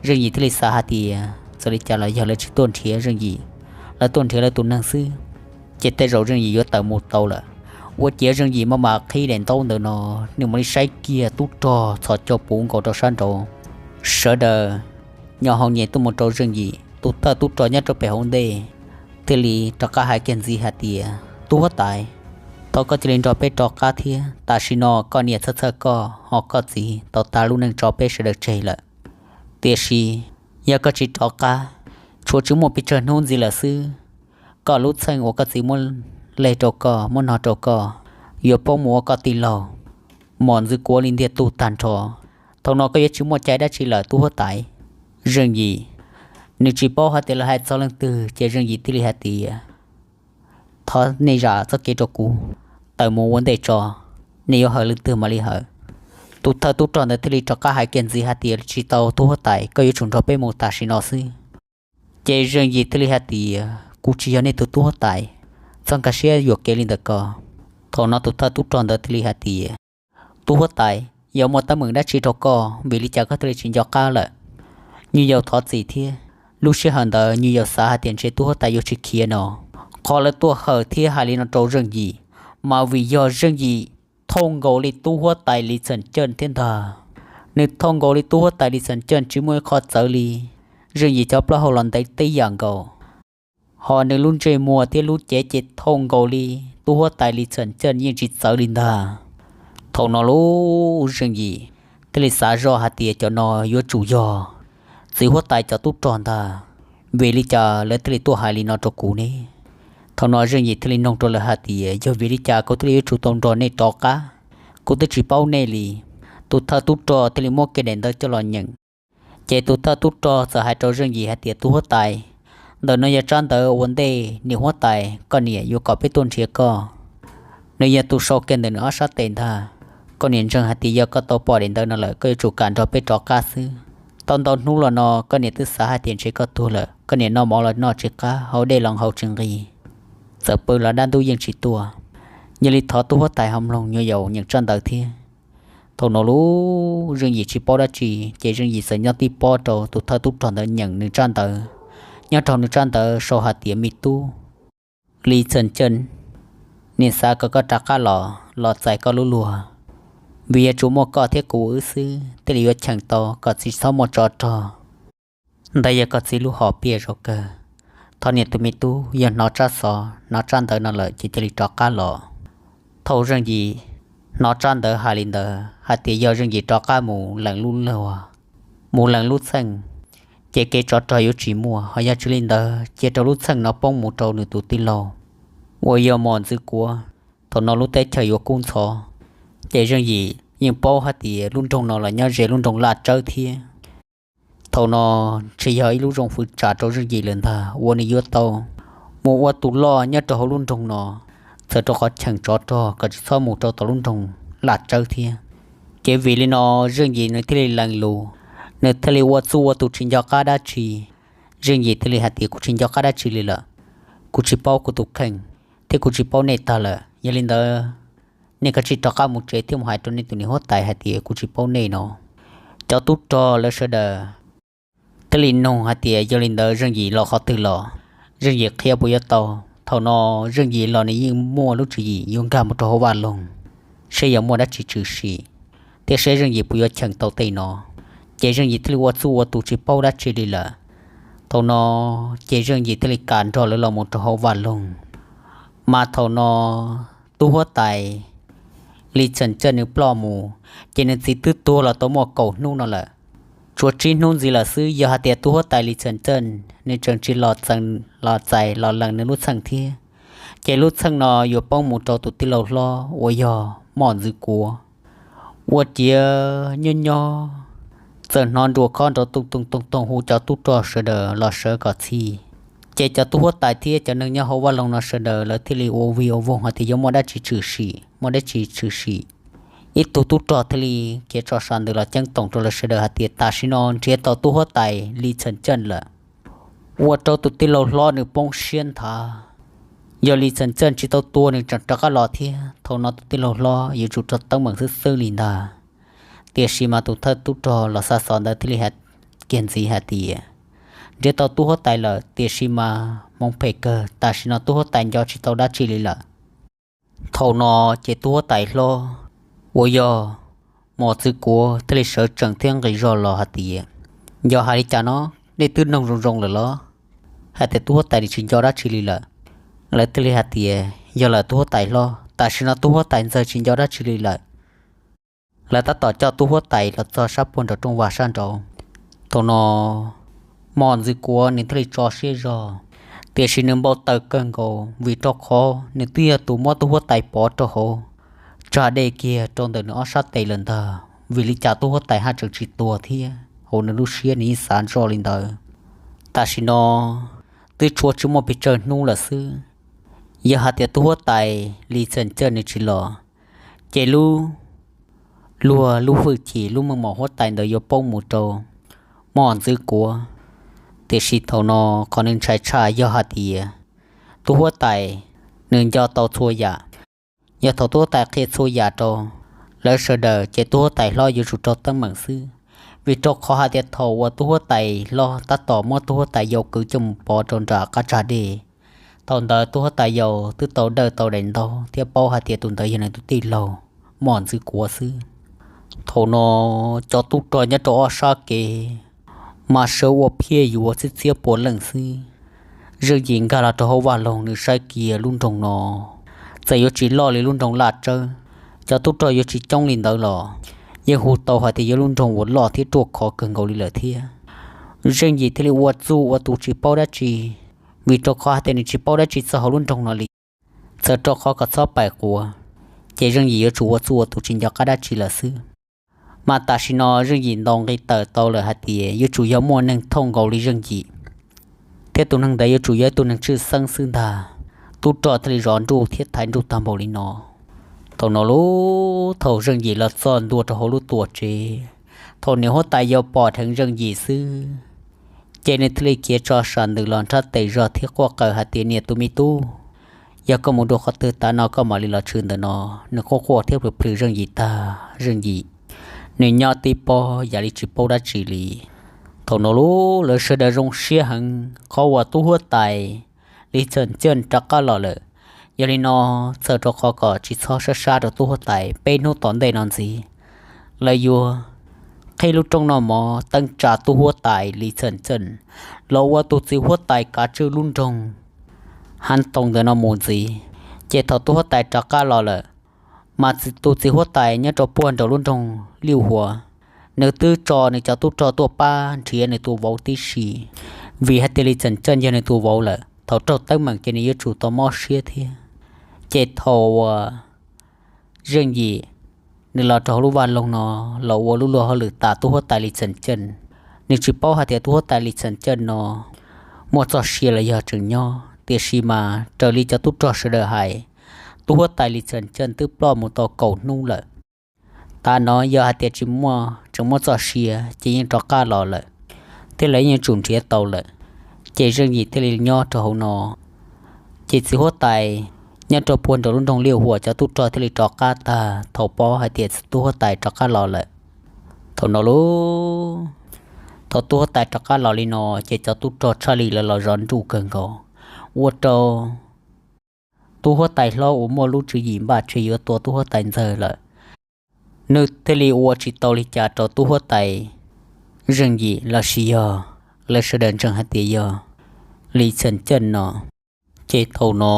Zeej Yim thiaj li xav hais tias txawm li cas los yog lawv tsis tuaj nrhiav Zeej Yim, lawv tuaj nrhiav lawv tus neeg xwb, ces tej zaum Zeej Yim yuav tawm mus tau lawm. Ua ciav Zeej Yim maj mam qhib daim ntaub ntawm no, nws mam li saib kiag tub rog txhos caug puv nkaus rau sab nraud. Sawv daws nyo hau nyem tuaj mus rau Zeej Yim, tus thawj tub rog nyob rau pem hauv ntej thiaj li rov qab hais kiag ntxiv hais tias, Tub huab tais, thov koj cia li nrog peb rov qab thiab. Tam sim no koj niam txhawj txhawj koj, ho koj txiv tau tas lub neej tso peb sawv daws tseg lawm. Tiam sis yog koj tsis rov qab, tshuav tsis muaj pes tsawg hnub ntxiv lawm xwb, koj lub txheej uas koj txiv muab leg rau koj, muab nog rau koj, yuav poob mus ua koj tij laug, mom ntxwv kuav li ntiag tug tag nrho. Thaum no koj yuav tsis muaj cai dab tsi lawm, tub huab tais. Zeej Yim nws tsis paub hais tias lawv hais txog leej twg, ces Zeej Yim thiaj li hais tias, Thov nej zam txoj kev rau kuv, tawm mus ua ntej tso, nej yuav hawm leej twg mam li hawm. Tus thawj tub rog ntawd thiaj li rov qab hais kiag ntxiv hais tias, Tsis tau, tub huab tais, koj yuav tsum nrog peb mus tam sim no xwb. Ces Zeej Yim thiaj li hais tias, Kuv tsis yog nej tus tub huab tais, txhob nkag siab yuam kev li ntawm ko. Thaum no tus thawj tub rog ntawd thiaj li hais tias, Tub huab tais, yog muaj teeb meem dab tsi rau koj, vim li cas koj thiaj li tsis nco qab lawm? Nyuj Yaus thov txim thiab. Lub sij hawm ntawd Nyuj Yaus xav hais tias ntshe tub huab tais yuav tsis khiav no. Qhov lawv tuaj hawm thiab hais li no rau Zeej Yim, mas vim yog Zeej Yim thooj nkaus li tub huab tais Lis Txhawm Cawj thiab ntag. Nws thooj nkaus li tub huab tais Lis Txhawm Cawj tsis muaj ib qho txawv li. Zeej Yim cov plaub hau los ntev tib yam nkaus, ho nws lub ntsej muag thiab lub cev ces thooj nkaus li tub huab tais Lis Txhawm Cawj yeej tsis txawv li ntag. Thaum no lub Zeej Yim thiaj li xav zoj hais tias cov no yuav tsum yog txiv huab tais cov tub rog ntag, vim li cas lawv thiaj li tuaj hais li no rau kuv ne? Thaum no Zeej Yim thiaj li nug rau lawv hais tias, Yog vim li cas kuv thiaj li yuav tsum tau nrog nej rov qab? Kuv twb tsis paub nej li. Tus thawj tub rog thiaj li muab kiag daim ntawv coj los nyeem. Ces tus thawj tub rog txawm hais rau Zeej Yim hais tias, Tub huab tais, ntawm no yog tsab ntawv ua ntej niam huab tais koj niam yuav kom peb tuaj nrhiav koj. Nws yog tus sau kiag ntawm nws ob sab tes ntag. Koj niam ntseeg hais tias yog koj tau pom daim ntawv no lawm, koj yuav tsum kam nrog peb rov qab xwb. Tau ntau hnub los no koj niam twb xav hais tias ntshe koj tuag lawm, koj niam noj mov los noj tsis qab, haus dej los haus tsis nqis, txawm pw los dab ntub yeej tsis tuaj. Yog li thov tub huab tais ho mloog Nyuj Yaus nyeem tsab ntawv thiab. Thaum no lub Zeej Yim tsis paub dab tsi, ces Zeej Yim txawm nyob tib pob rau tus thawj tub rog ntawd nyeem nws tsab ntawv. Nyob rau nws tsab ntawv sau hais tias, Me tub Lis Txhawm Cawj, Niam xav kom koj rov qab los, los txais koj lub luag, vim yuav tsum muaj koj thiab kuv wb xwb thiaj li yuav cheem tau kom txiv txhob muaj tsov rog. Ntawd yog koj txiv lub hom phiaj zoo kawg. Thov niam tus me tub yog hnov tsab xov hnov tsab ntawv no lawm ces cia li rov qab los. Thaum Zeej Yim hnov tsab ntawv hais li ntawd hais tias yog Zeej Yim rov qab mus lees lub luag, mus lees lub txheej, ces kev tsov rog yuav tsis muaj, ho yog tsis li ntawd cia rau lub txheej no poob mus rau nws tus tij laug uas yog Mos Ntxwv Kuav. Thaum no lub teb chaws yuav kub ntxhov, ces Zeej Yim yeej paub hais tias lub nroog no los nyob ze lub nroog Laj Tsawb thiab. Thaum no ntshe yog ib lub zoo fwv tsam rau Zeej Yim lawm ntag uas nws yuav tau mus ua tus loj nyob rau hauv lub nroog no, txawm rau qhov cheem tsov rog kom tsis txhob mus rau tom lub nroog Laj Tsawb thiab. Ces vim li no Zeej Yim nws thiaj li lees lus, nws thiaj li ua txuj ua tus tsis nco qab dab tsi. Zeej Yim thiaj li hais tias kuv tsis nco qab dab tsi li lawm, kuv tsis paub kuv tus kheej, thiab kuv tsis paub nej tag lawm. Yog li ntawd, nej kav tsij rov qab mus tsev thiab mus hais rau nej tus niam huab tais hais tias kuv tsis paub nej no. Cov tub rog lawv sawv daws thiaj li nug hais tias yog li ntawd Zeej Yim los qhov twg los, Zeej Yim qhia puas yuav tau. Thaum no Zeej Yim los nws yeej muaj lub tswv yim yuav nkag mus rau hauv vaj loog, seb yog muaj dab tsi tshwm sim, thiab seb Zeej Yim puas yuav cheem tau tej no. Ces Zeej Yim thiaj li ua txuj ua tus tsis paub dab tsi li lawm. Thaum no ces Zeej Yim thiaj li kam nrog lawv los mus rau hauv vaj loog. Mas thaum no tub huab tais Li Txheem Caj nws ploj mus, ces nws txiv twb tuag los tau muaj kaum hnub no lawm. Tshuav tsib hnub ntxiv lawm xwb, yog hais tias tub huab tais Li Txheem Caj nws tseem tsis los txeem, los txais los lees nws lub txheej thiab, ces lub txheej no yuav poob mus rau tus tij laug hlob uas yog Moj Ntxwv Kuav. Ua ciav nyob nyob txawm hnov nruas khob nrov toog toog toog toog hu cov tub rog sawv daws los sawv kom txhij. Ces cov tub huab tais thiab cov neeg nyob hauv vaj loog no sawv daws lawv thiaj li ua vig ua voog hais tias yog muaj dab tsi tshwm sim, muaj dab tsi tshwm sim. Ib tug tub rog thiaj li khiav tso sam ntws los ceeb toom rau lawv sawv daws hais tias tam sim no nrhiav tau tub huab tais Li Txheem Caj lawm. Ua rau tus tij laug hlob nws poob siab nthav. Yog Li Txheem Caj tsis tau tua nws tseem rov qab los thiab, thaum no tus tij laug hlob yuav tsum raug teeb meem xwb xwb li ntag. Tiam sis mas tus thawj tub rog los xa xov ntawd thiaj li hais kiag ntxiv hais tias nrhiav tau tub huab tais lawm, tiam sis mas hmoov phem kawg, tam sim no tub huab tais nco tsis tau dab tsi li lawm. Thaum no ces tub huab tais hlob uas yog Mos Ntxwv Kuav thiaj li sawv tsees thiab nqis zog los hais tias, yog hais li cas no, nej twb noog zoo zoo lawm los hais tias tub huab tais nws tsis nco dab tsi li lawm? Lawv thiaj li hais tias yog lawm tub huab tais hlob, tam sim no tub huab tais ntxawg tsis nco dab tsi li lawm. Lawv tab tom coj tub huab tais los txog sab puag nraum rooj vag sab nraud. Thaum no Mos Ntxwv Kuav nws thiaj li tso siab zog, tiam sis nws npau taws kawg nkaus vim rau qhov nws twb yog tus muab tub huab tais pov rau hauv tsag dej kiag rau ntawm nws ob sab tes lawm ntag. Vim li cas tub huab tais haj tseem tsis tuag thiab? Hauv nws lub siab nws yeej xav zoj li ntawd. Tam sim no twb tshuav tsis muaj pes tsawg hnub lawm xwb, yog hais tias tub huab tais Li Txheem Caj nws tsis los, ces lub luag lub hwj chim lub meej mom huab tais ntawd yuav poob mus rau Moj Ntxwv Kuav. Tiam sis thaum no qhov nws ntshai tshaj yog hais tias tub huab tais nws nco tau txhua yam. Yog thaum tub huab tais qhia txhua yam rau lawv sawv daws ces tub huab tais hlob yuav tsum raug teeb meem xwb, vim rau qhov hais tias thaum uas tub huab tais hlob tab tom muab tub huab tais yau kwv coj mus pov rau nram qab tsag dej, thaum ntawd tub huab tais yau twb tau dawj tau daim ntaub thiab paub hais tias tus ntawd yog nws tus tij laug Moj Ntxwv Kuav xwb. Thaum no cov tub rog nyob rau ob sab kev mas sawv ua phiaj yuav txhiab txhiab puav leej xwb. Zeej Yim nkag los rau hauv vaj loog, nws saib kiag lub nroog no txawm yuav tsis loj li lub nroog Laj Tsawb, cov tub rog yuav tsis coob li ntawd los yeej hu tau hais tias yog lub nroog uas loj thiab ruaj khov kawg nkaus li lawm thiab. Zeej Yim thiaj li ua txuj ua tus tsis paub dab tsi, vim rau qhov hais tias nws tsis paub dab tsi txog hauv lub nroog no li. Txawm rau qhov kom txhob pais quav, ces Zeej Yim yuav tsum ua txuj ua tus tsis nco qab dab tsi lawm xwb. Mas tam sim no Zeej Yim ntaus nqi tawm tau lawm hais tias yuav tsum yog muaj neeg thooj nkaus li Zeej Yim, thiab tus neeg ntawd yuav tsum yog ib tug neeg tshwj xeeb xwb ntag. Tub rog thiaj li zov nruj thiab thaiv nruj tag npaum li no. Thaum no lub, thaum Zeej Yim los txog ntua rau hauv lub tuam tsev, thaum niam huab tais yau pom dheev Zeej Yim xwb, ces nws thiaj li khiav tso sam ntws los nrhab tes zog thiab quaj qw hais tias, niam tus me tub, yog koj mus dua qhov twg tav no koj mam li los tshwm ntawm no. Nws quaj quaj thiab plhws plhws Zeej Yim tag, Zeej Yim nws nyob tib pob yam li tsis paub dab tsi li. Thaum no lub, lawv sawv daws zoo siab heev qhov uas tub huab tais Li Txheem Caj rov qab los lawm, Yog li no, txhawm rau qhov kom tsis txhob sab sab rau tub huab tais, peb hnub tom ntej no ntxiv, lawv yuav qhib lub rooj noj mov teeb tsa tub huab tais Li Txhawm Ceej los ua tus txiv huab tais kav tswj lub nroog Hav Toom ntawm no mus ntxiv. Ces thaum tub huab tais rov qab los lawm, mas tus txiv huab tais nyob rau puag nraum lub nroog Liuj Huas, nws twb tso nws cov tub rog tuaj pab nrhiav nws tus vauv tib si, vim hais tias Li Txhawm Ceej yog nws tus vauv lawm, thaum raug teeb meem ces nws yuav tsum tau mob siab thiab. Ces thaum uas Zeej Yim nws los rau hauv lub vaj loog no los ua lub luag hauj lwm tas tub huab tais Li Txhawm Ceej, nws tsis paub hais tias tub huab tais Li Txhawm Ceej no muaj txoj sia los yog tseem nyob, tiam sis mas raws li cov tub rog sawv daws hais, tub huab tais Li Txhawm Ceej twb ploj mus tau kaum hnub lawm. Tav no yog hais tias tsis muaj, tseem muaj txoj sia ces yeej rov qab los lawm, thiab lawv yeej yuav tsum nrhiav tau lawm. Ces Zeej Yim thiaj li nyob rau hauv no. Ces txiv huab tais nyob rau puag nraum lub nroog Liuj Huas cov tub rog thiaj li rov qab tag thaum paub hais tias tub huab tais rov qab los lawm. Thaum no lauj, thaum tub huab tais rov qab los li no ces cov tub rog tshaj li lawv los zov nruj kawg nkaus, ua rau tub huab tais hlob uas muaj lub tswv yim npaj tseg yuav tua tub huab tais ntxawg lawm, nws thiaj li ua tsis tau li cas rau tub huab tais Zeej Yim los sis yog lawv sawv daws ntseeg hais tias yog Li Txhawm Ceej no. Ces thaum no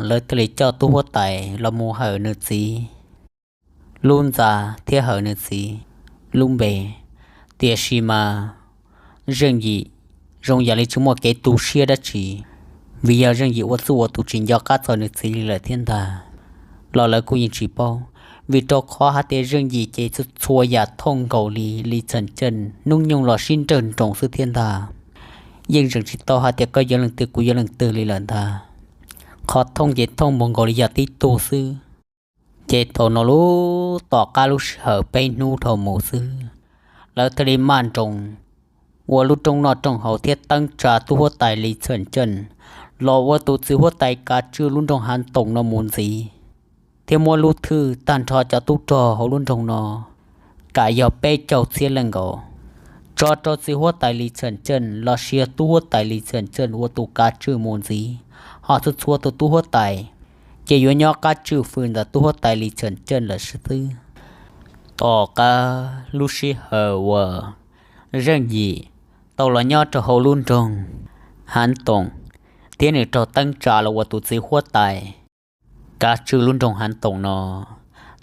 lawv thiaj li coj tub huab tais los mus hawm nws txiv lub ntxa thiab hawm nws txiv lub npe. Tiam sis mas Zeej Yim zoo yam li tsis muaj kev tu siab dab tsi, vim yog Zeej Yim ua txuj ua tus tsis nco qab txog nws txiv li lawm thiab ntag. Los lawv kuj yeej tsis paub, vim rau qhov hais tias Zeej Yim ces txhua yam thooj nkaus li Li Txhawm Ceej, hnub nyoog los sib nrawg nroos xwb thiab ntag. Yeej tseem tsis tau hais tias koj yog leej twg kuv yog leej twg li lawm ntag. Qhov thooj ces thooj npaum nkaus li yog tib tug xwb. Ces thaum no lauj, tom qab lub sij hawm peb hnub dhau mus xwb, lawv thiaj li maj nroos ua lub rooj noj rooj haus thiab teeb tsa tub huab tais Li Txhawm Ceej los ua tus txiv huab tais kav tswj lub nroog Hav Toom no mus ntxiv, thiab muab lub thwj tag nrho cov tub rog hauv lub nroog no kam yog peb caug txhiab leej nkaus, tso rau txiv huab tais Li Txhawm Ceej los sis yog tub huab tais Li Txhawm Ceej ua tus kav tswj mus ntxiv. Ho txhua txhua tus tub huab tais ces yuav nyob qab tswj fws ntawm tub huab tais Li Txhawm Ceej lawm xwb. Tom qab lub sij hawm uas Zeej Yim tau los nyob rau hauv lub nroog Hav Toom, thiab nws raug teeb tsa los ua tus txiv huab tais kav tswj lub nroog Hav Toom no,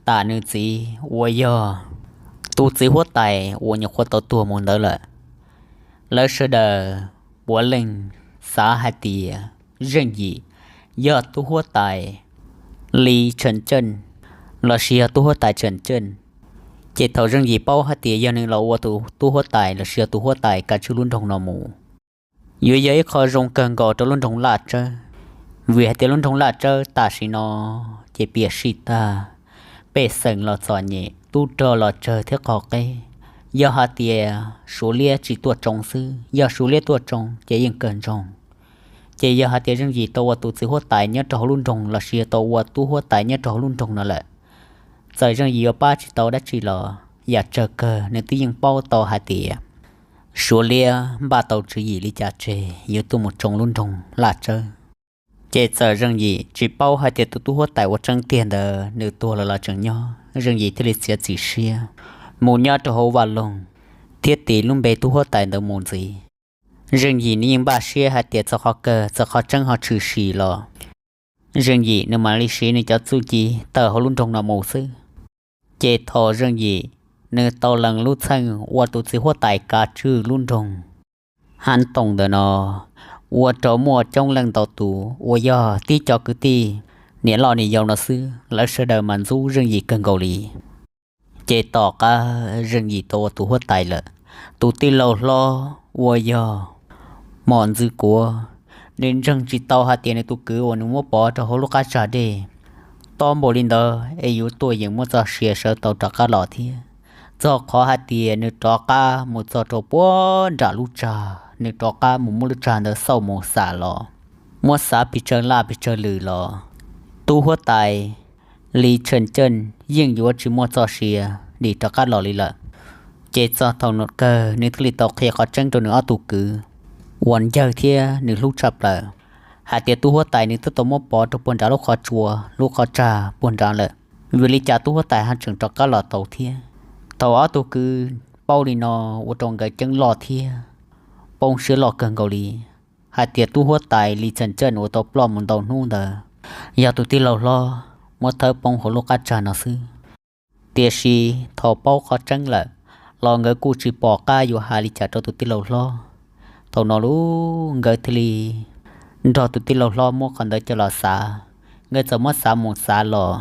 tas nws txiv uas yog tus txiv huab tais uas nyuam qhuav tau tuag mus ntawd lawm, lawv sawv daws puav leej xav hais tias Zeej Yim yog tub huab tais Li Txhawm Ceej los sis yog tub huab tais Txhawm Ceej. Ces thaum Zeej Yim paub hais tias yog nws los ua tus tub huab tais los sis yog tus huab tais kav tswj lub nroog no mus, yuav yog ib qho zoo kawg nkaus rau lub nroog Laj Tsawb, vim hais tias lub nroog Laj Tsawb tam sim no ces piam sij tag, pej xeem los txom nyem, tub rog los tsawg thiab qhov qeb. Yog hais tias Suav liab tsis tuaj tsoo xwb, yog Suav liab tuaj tsoo ces yeej kawg ntsoog. Ces yog hais tias Zeej Yim tau ua tus txiv huab tais nyob rau hauv lub nroog los sis yog tau ua tub huab tais nyob rau hauv lub nroog no lawm, txawm Zeej Yim yuav pab tsis tau dab tsi los yam tsawg kawg nws twb yeej paub tau hais tias Suav liab npaj tau tswv yim li cas tseg yuav tuaj mus tsoo lub nroog Laj Tsawb. Ces txawm Zeej Yim tsis paub hais tias tus tub huab tais uas tseeb tiag ntawd nws tuag lawm los tseem nyob, Zeej Yim thiaj li txiav txim siab mus nyob rau hauv vaj loog thiab tis lub npe tub huab tais ntawd mus ntxiv. Zeej Yim nws yeej npaj siab hais tias txog qhov kawg txog qhov tseeb ho tshwm sim los Zeej Yim nws mam li siv nws cov txuj ci tawm hauv lub nroog no mus xwb. Ces thaum Zeej Yim nws tau lees lub txheej ua tus txiv huab tais kav tswj lub nroog Hav Toom ntawm no, ua rau muaj coob leej ntau tus uas yog tib co kwv tij niam loj niam yau no xwb, lawv sawv daws mas ntxub Zeej Yim kawg nkaus li. Ces tom qab Zeej Yim tau ua tus huab tais lawm, tus tij laug hlob uas yog Mos Ntxwv Kuav, nws ntseeg tsis tau hais tias nws tus kwv uas nws muab pov rau hauv lub qab tsag dej tob npaum li ntawd es yuav tuaj yeem muaj txoj sia sawv tau rov qab los thiab. Txog qhov hais tias nws rov qab mus txog rau puag nram lub tsag, nws rov qab mus muab lub tsag ntawd xauj mus xam los, muab xav pes tsawg laj pes tsawg lwm los, tub huab tais Li Tshee Ceej yeej yuav tsis muaj txoj sia dim rov qab los li lawm. Ces txog thaum no kawg nws thiaj li tau qhia qhov tseeb rau nws ob tug kwv uas ncawg thiab nws hlub tshaj plaws, hais tias tub huab tais nws twb tau muab pov rau puag nrad lub qhov tsua lub qhov tsag puag nrad lawm. Vim li cas tub huab tais ho tseem rov qab los tau thiab? Thaum ob tug kwv paub li no, ua rau nkawd ceeb loj thiab poob siab loj kawg nkaus li, hais tias tub huab tais Lis Txheem Ceej uas tau ploj mus ntau hnub ntawd yog tus tij laug hlob muab thawb poob hauv lub qab tsag no xwb. Tiam sis thaum paub qhov tseeb lawm los nkawd kuj tsis pom qab yuav hais li cas rau tus tij laug hlob. Thaum no lub nkawd thiaj li nrog tus tij laug hlob muab qhov ntawd coj los xav. Nkawd txawm muab xav mus xav los,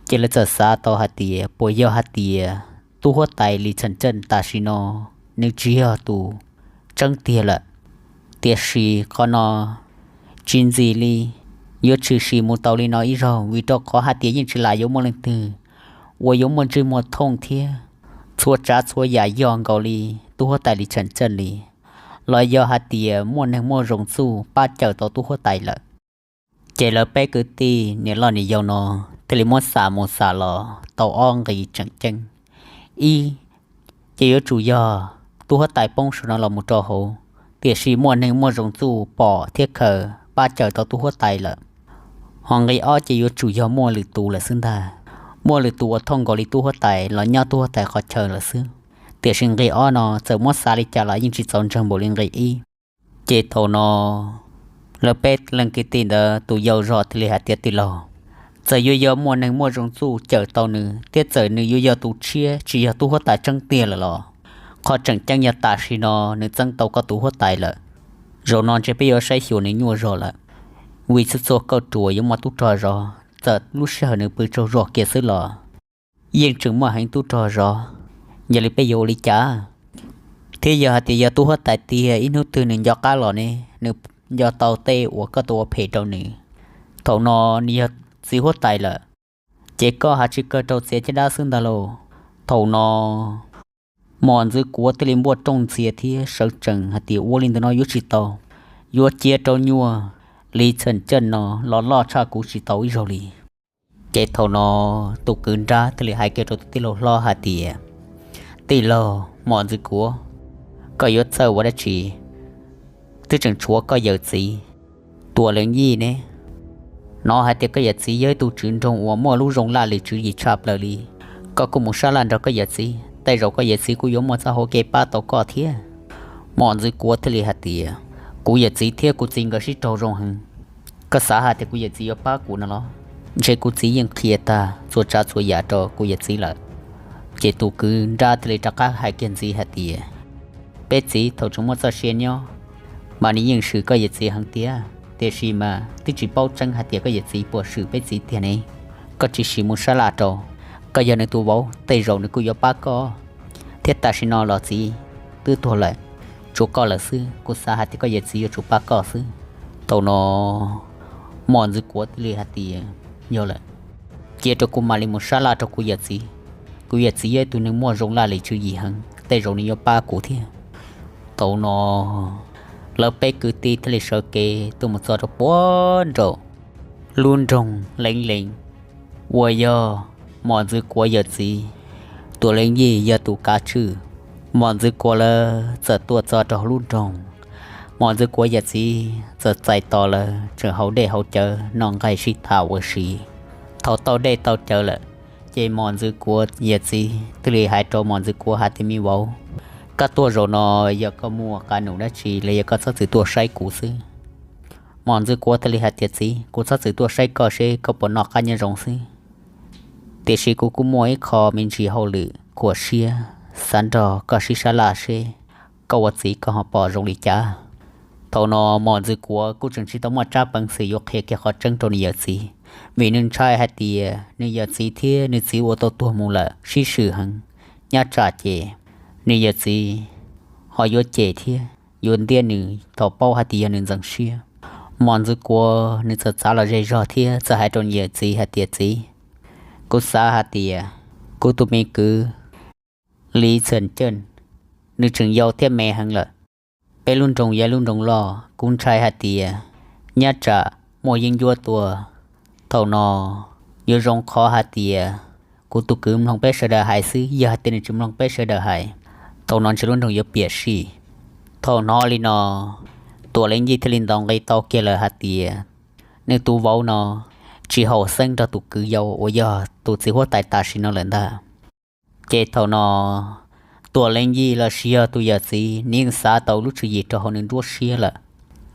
ces lawv txawm xav tau hais tias puas yog hais tias tub huab tais Lis Txheem Ceej tam sim no nws tsis yog tus tseeb tiag lawm. Tiam sis qhov no tsis ntxim li yuav tshwm sim mus tau li no ib zaug, vim rau qhov hais tias yeej tsis lam yuav muaj leej twg uas yuav muaj ntsej muag thooj thiab txhua tsav txhua yam yog nkaus li tub huab tais Lis Txheem Ceej li, los yog hais tias muaj neeg muaj zoo txuj pab cawm tau tub huab tais lawm. Ces lawv peb kwv tij niam loj niam yau no thiaj li muab xam mus xam los tau ob nqi tseem ceeb. Ib, ces yuav tsum yog tub huab tais poob saum no los mus rau hauv, tiam sis muaj neeg muaj zoo txuj pom thiab khaws pab cawm tau tub huab tais lawm. Ho nqi ob ces yuav tsum yog muaj lwm tus lawm xwb ntag. Muaj lwm tus uas thooj nkaus li tub huab tais los nyob tub huab tais qhov chaw lawm xwb. Tiam sis nqi ob no txawm muab xav li cas los yeej tsis txaus ntseeg npaum li nqi ib. Ces thaum no lawv peb leej kwv tij ntawd tus yau zog thiaj li hais tias tij laug, txawm yuav yog muaj neeg muaj zoo txuj cawm tau nws thiab txawm nws yuav yog tus tshiab tsis yog tub huab tais tseeb tiag lawm los qhov tseem ceeb yog tam sim no nws txeeb tau koj tus huab tais lawm. Zaum no ntshe peb yuav saib xyuas nws nyuaj zog lawm, vim txhua txhua kauj ruam yuav muaj tub rog zov, txawm lub sij hawm nws pw tsaug zog kiag xwb los yeej tseem muaj heev tub rog zov. Yog li peb yuav ua li cas? Thiab yog hais tias yog tub huab tais tiag ib hnub twg nws nco qab los ne, nws nco tau tej uas koj tua ua phem rau nws, thaum no nws yog txiv huab tais lawm, ces koj ha tsis kawg rau txiav caj dab xwb ntag lauj. Thaum no mos ntxwv kuav thiaj li npuaj rooj ntxias thiab sawv tsees hais tias ua li ntawd no yuav tsis tau, yuav cia rau nyuag Lis Txheem Ceej no los loj tshaj kuv tsis tau ib zaug li. Ces thaum no tus kwv nrab thiaj li hais kiag rau tus tij laug hlob hais tias, tij laug mos ntxwv kuav, koj yuav txhawj ua dab tsi? Twb tseem tshuav koj yawm txiv Tuam Leej Yij ne. Hnov hais tias koj yawm txiv yog ib tug tswv nroog uas muaj lub zoo laj lim tswv yim tshaj plaws li. Koj kuj mus sab laj nrog koj yawm txiv, tej zaum koj yawm txiv kuj yuav muaj txoj hauv kev pab tau koj thiab. Mos ntxwv kuav thiaj li hais tias, kuv yawm txiv thiab kuv txiv nkawd sib raug zoo heev. Koj xav hais tias kuv yawm txiv yuav pab kuv no los? Ntshe kuv txiv yeej qhia tag txhua tsav txhua yam rau kuv yawm txiv lawm. Ces tus kwv nrab thiaj li rov qab hais kiag ntxiv hais tias, peb txiv thaum tseem muaj txoj sia nyob mas nws yeej swm koj yawm txiv heev tiag, tiam sis mas twb tsis paub tseeb hais tias koj yawm txiv puas swm peb txiv tiag ne. Koj tsis sim mus sab laj rau, koj yog nws tus vauv tej zaum nws kuj yuav pab koj. Thiab tam sim no los txiv twb tuag lawm, tshuav koj lawm xwb, kuv xav hais tias koj yawm txiv yuav tsum pab koj xwb. Thaum no mos ntxwv kuav thiaj li hais tias, yog lawm, cia rau kuv mam li mus sab laj rau kuv yawm txiv. Kuv yawm txiv yog ib tug neeg muaj zoo laj lim tswv yim heev, tej zaum nws yuav pab kuv thiab. Thaum no lawv peb kwv tij thiaj li sawv kev tuaj mus txog rau puag nraum lub nroog Leev Leev uas yog mos ntxwv kuav yawm txiv Tuam Leej Yij yog tus kav tswj. Mos ntxwv kuav lawv txawm tuaj txog rau hauv lub nroog, mos ntxwv kuav yawm txiv txawm txais tos lawv tseem haus dej haus cawv noj nqaij sib tham ua si. Thaum tau dej tau cawv lawm, ces mos ntxwv kuav yawm txiv thiaj li hais rau mos ntxwv kuav hais tias, me vauv, koj tuaj zaum no yog koj muaj qab num dab tsi los yog koj txhob txwm tuaj saib kuv xwb? Mos ntxwv kuav thiaj li hais tias, txiv, kuv txhob txwm tuaj saib koj seb koj puas noj qab nyob zoo xwb, tiam sis kuv kuj muaj ib qho me ntsis hauj lwm khuam siab, xav nrog koj sib sab laj seb koj ua txiv koj ho pom zoo li cas. Thaum no mos ntxwv kuav kuj tseem tsis tau muaj tsab peev xwm yuav qhia kiag qhov tseeb rau nws yawm txiv, vim nws ntshai hais tias nws yawm txiv thiab nws txiv uas tau tuag mus lawm sib swm heev, nyob tsam ces nws yawm txiv ho yuav cem thiab yuav ntiab nws thaum paub hais tias yog nws ntxeev siab. Mos ntxwv kuav nws txawm txav los ze zog thiab txawm hais rau nws yawm txiv hais tias, txiv, kuv xav hais tias kuv tus me kwv Lis Txheem Ceej, nws tseem yau thiab me heev lawm. Peb lub nroog yog lub nroog loj, kuv ntshai hais tias nyob tsam muaj yeeb ncuab tuaj, thaum no yuav zoo qhov hais tias kuv tus kwv mloog peb sawv daws hais xwb, yog hais tias nws tsis mloog peb sawv daws hais, thaum no ntshe lub nroog yuav piam sij. Thaum hnov li no, Tuam Leej Yij thiaj li ntaus nqi tau kiag lawm hais tias, nws tus vauv no tsis haum xeeb nrog tus kwv yau uas yog tus txiv huab tais tam sim no lawm ntag. Ces thaum no Tuam Leej Yij los sis yog tus yawm txiv nws yeej xav tau lub tswv yim rau hauv nws nruab siab lawm,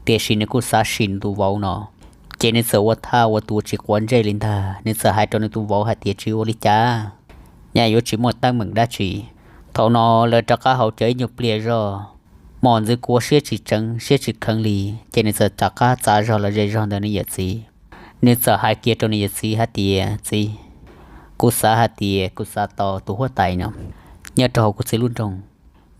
tiam sis nws kuj xav sim nws tus vauv no. Ces nws txawm ua thaj ua tus tsis quav ntsej li ntag, nws txawm hais rau nws tus vauv hais tias, tsis ua li cas, nyaj yuav tsis muaj teeb meem dab tsi. Thaum no lawv rov qab haus cawv ib nyuag pliag zog, Mos Ntxwv Kuav siab tsis tseev siab tsis kheev li, ces nws txawm rov qab txav zog los ze zog ntawm nws yawm txiv. Nws txawm hais kiag rau nws yawm txiv hais tias, txiv, kuv xav hais tias kuv xav tau tus huab tais no nyob rau hauv kuv txiv lub nroog,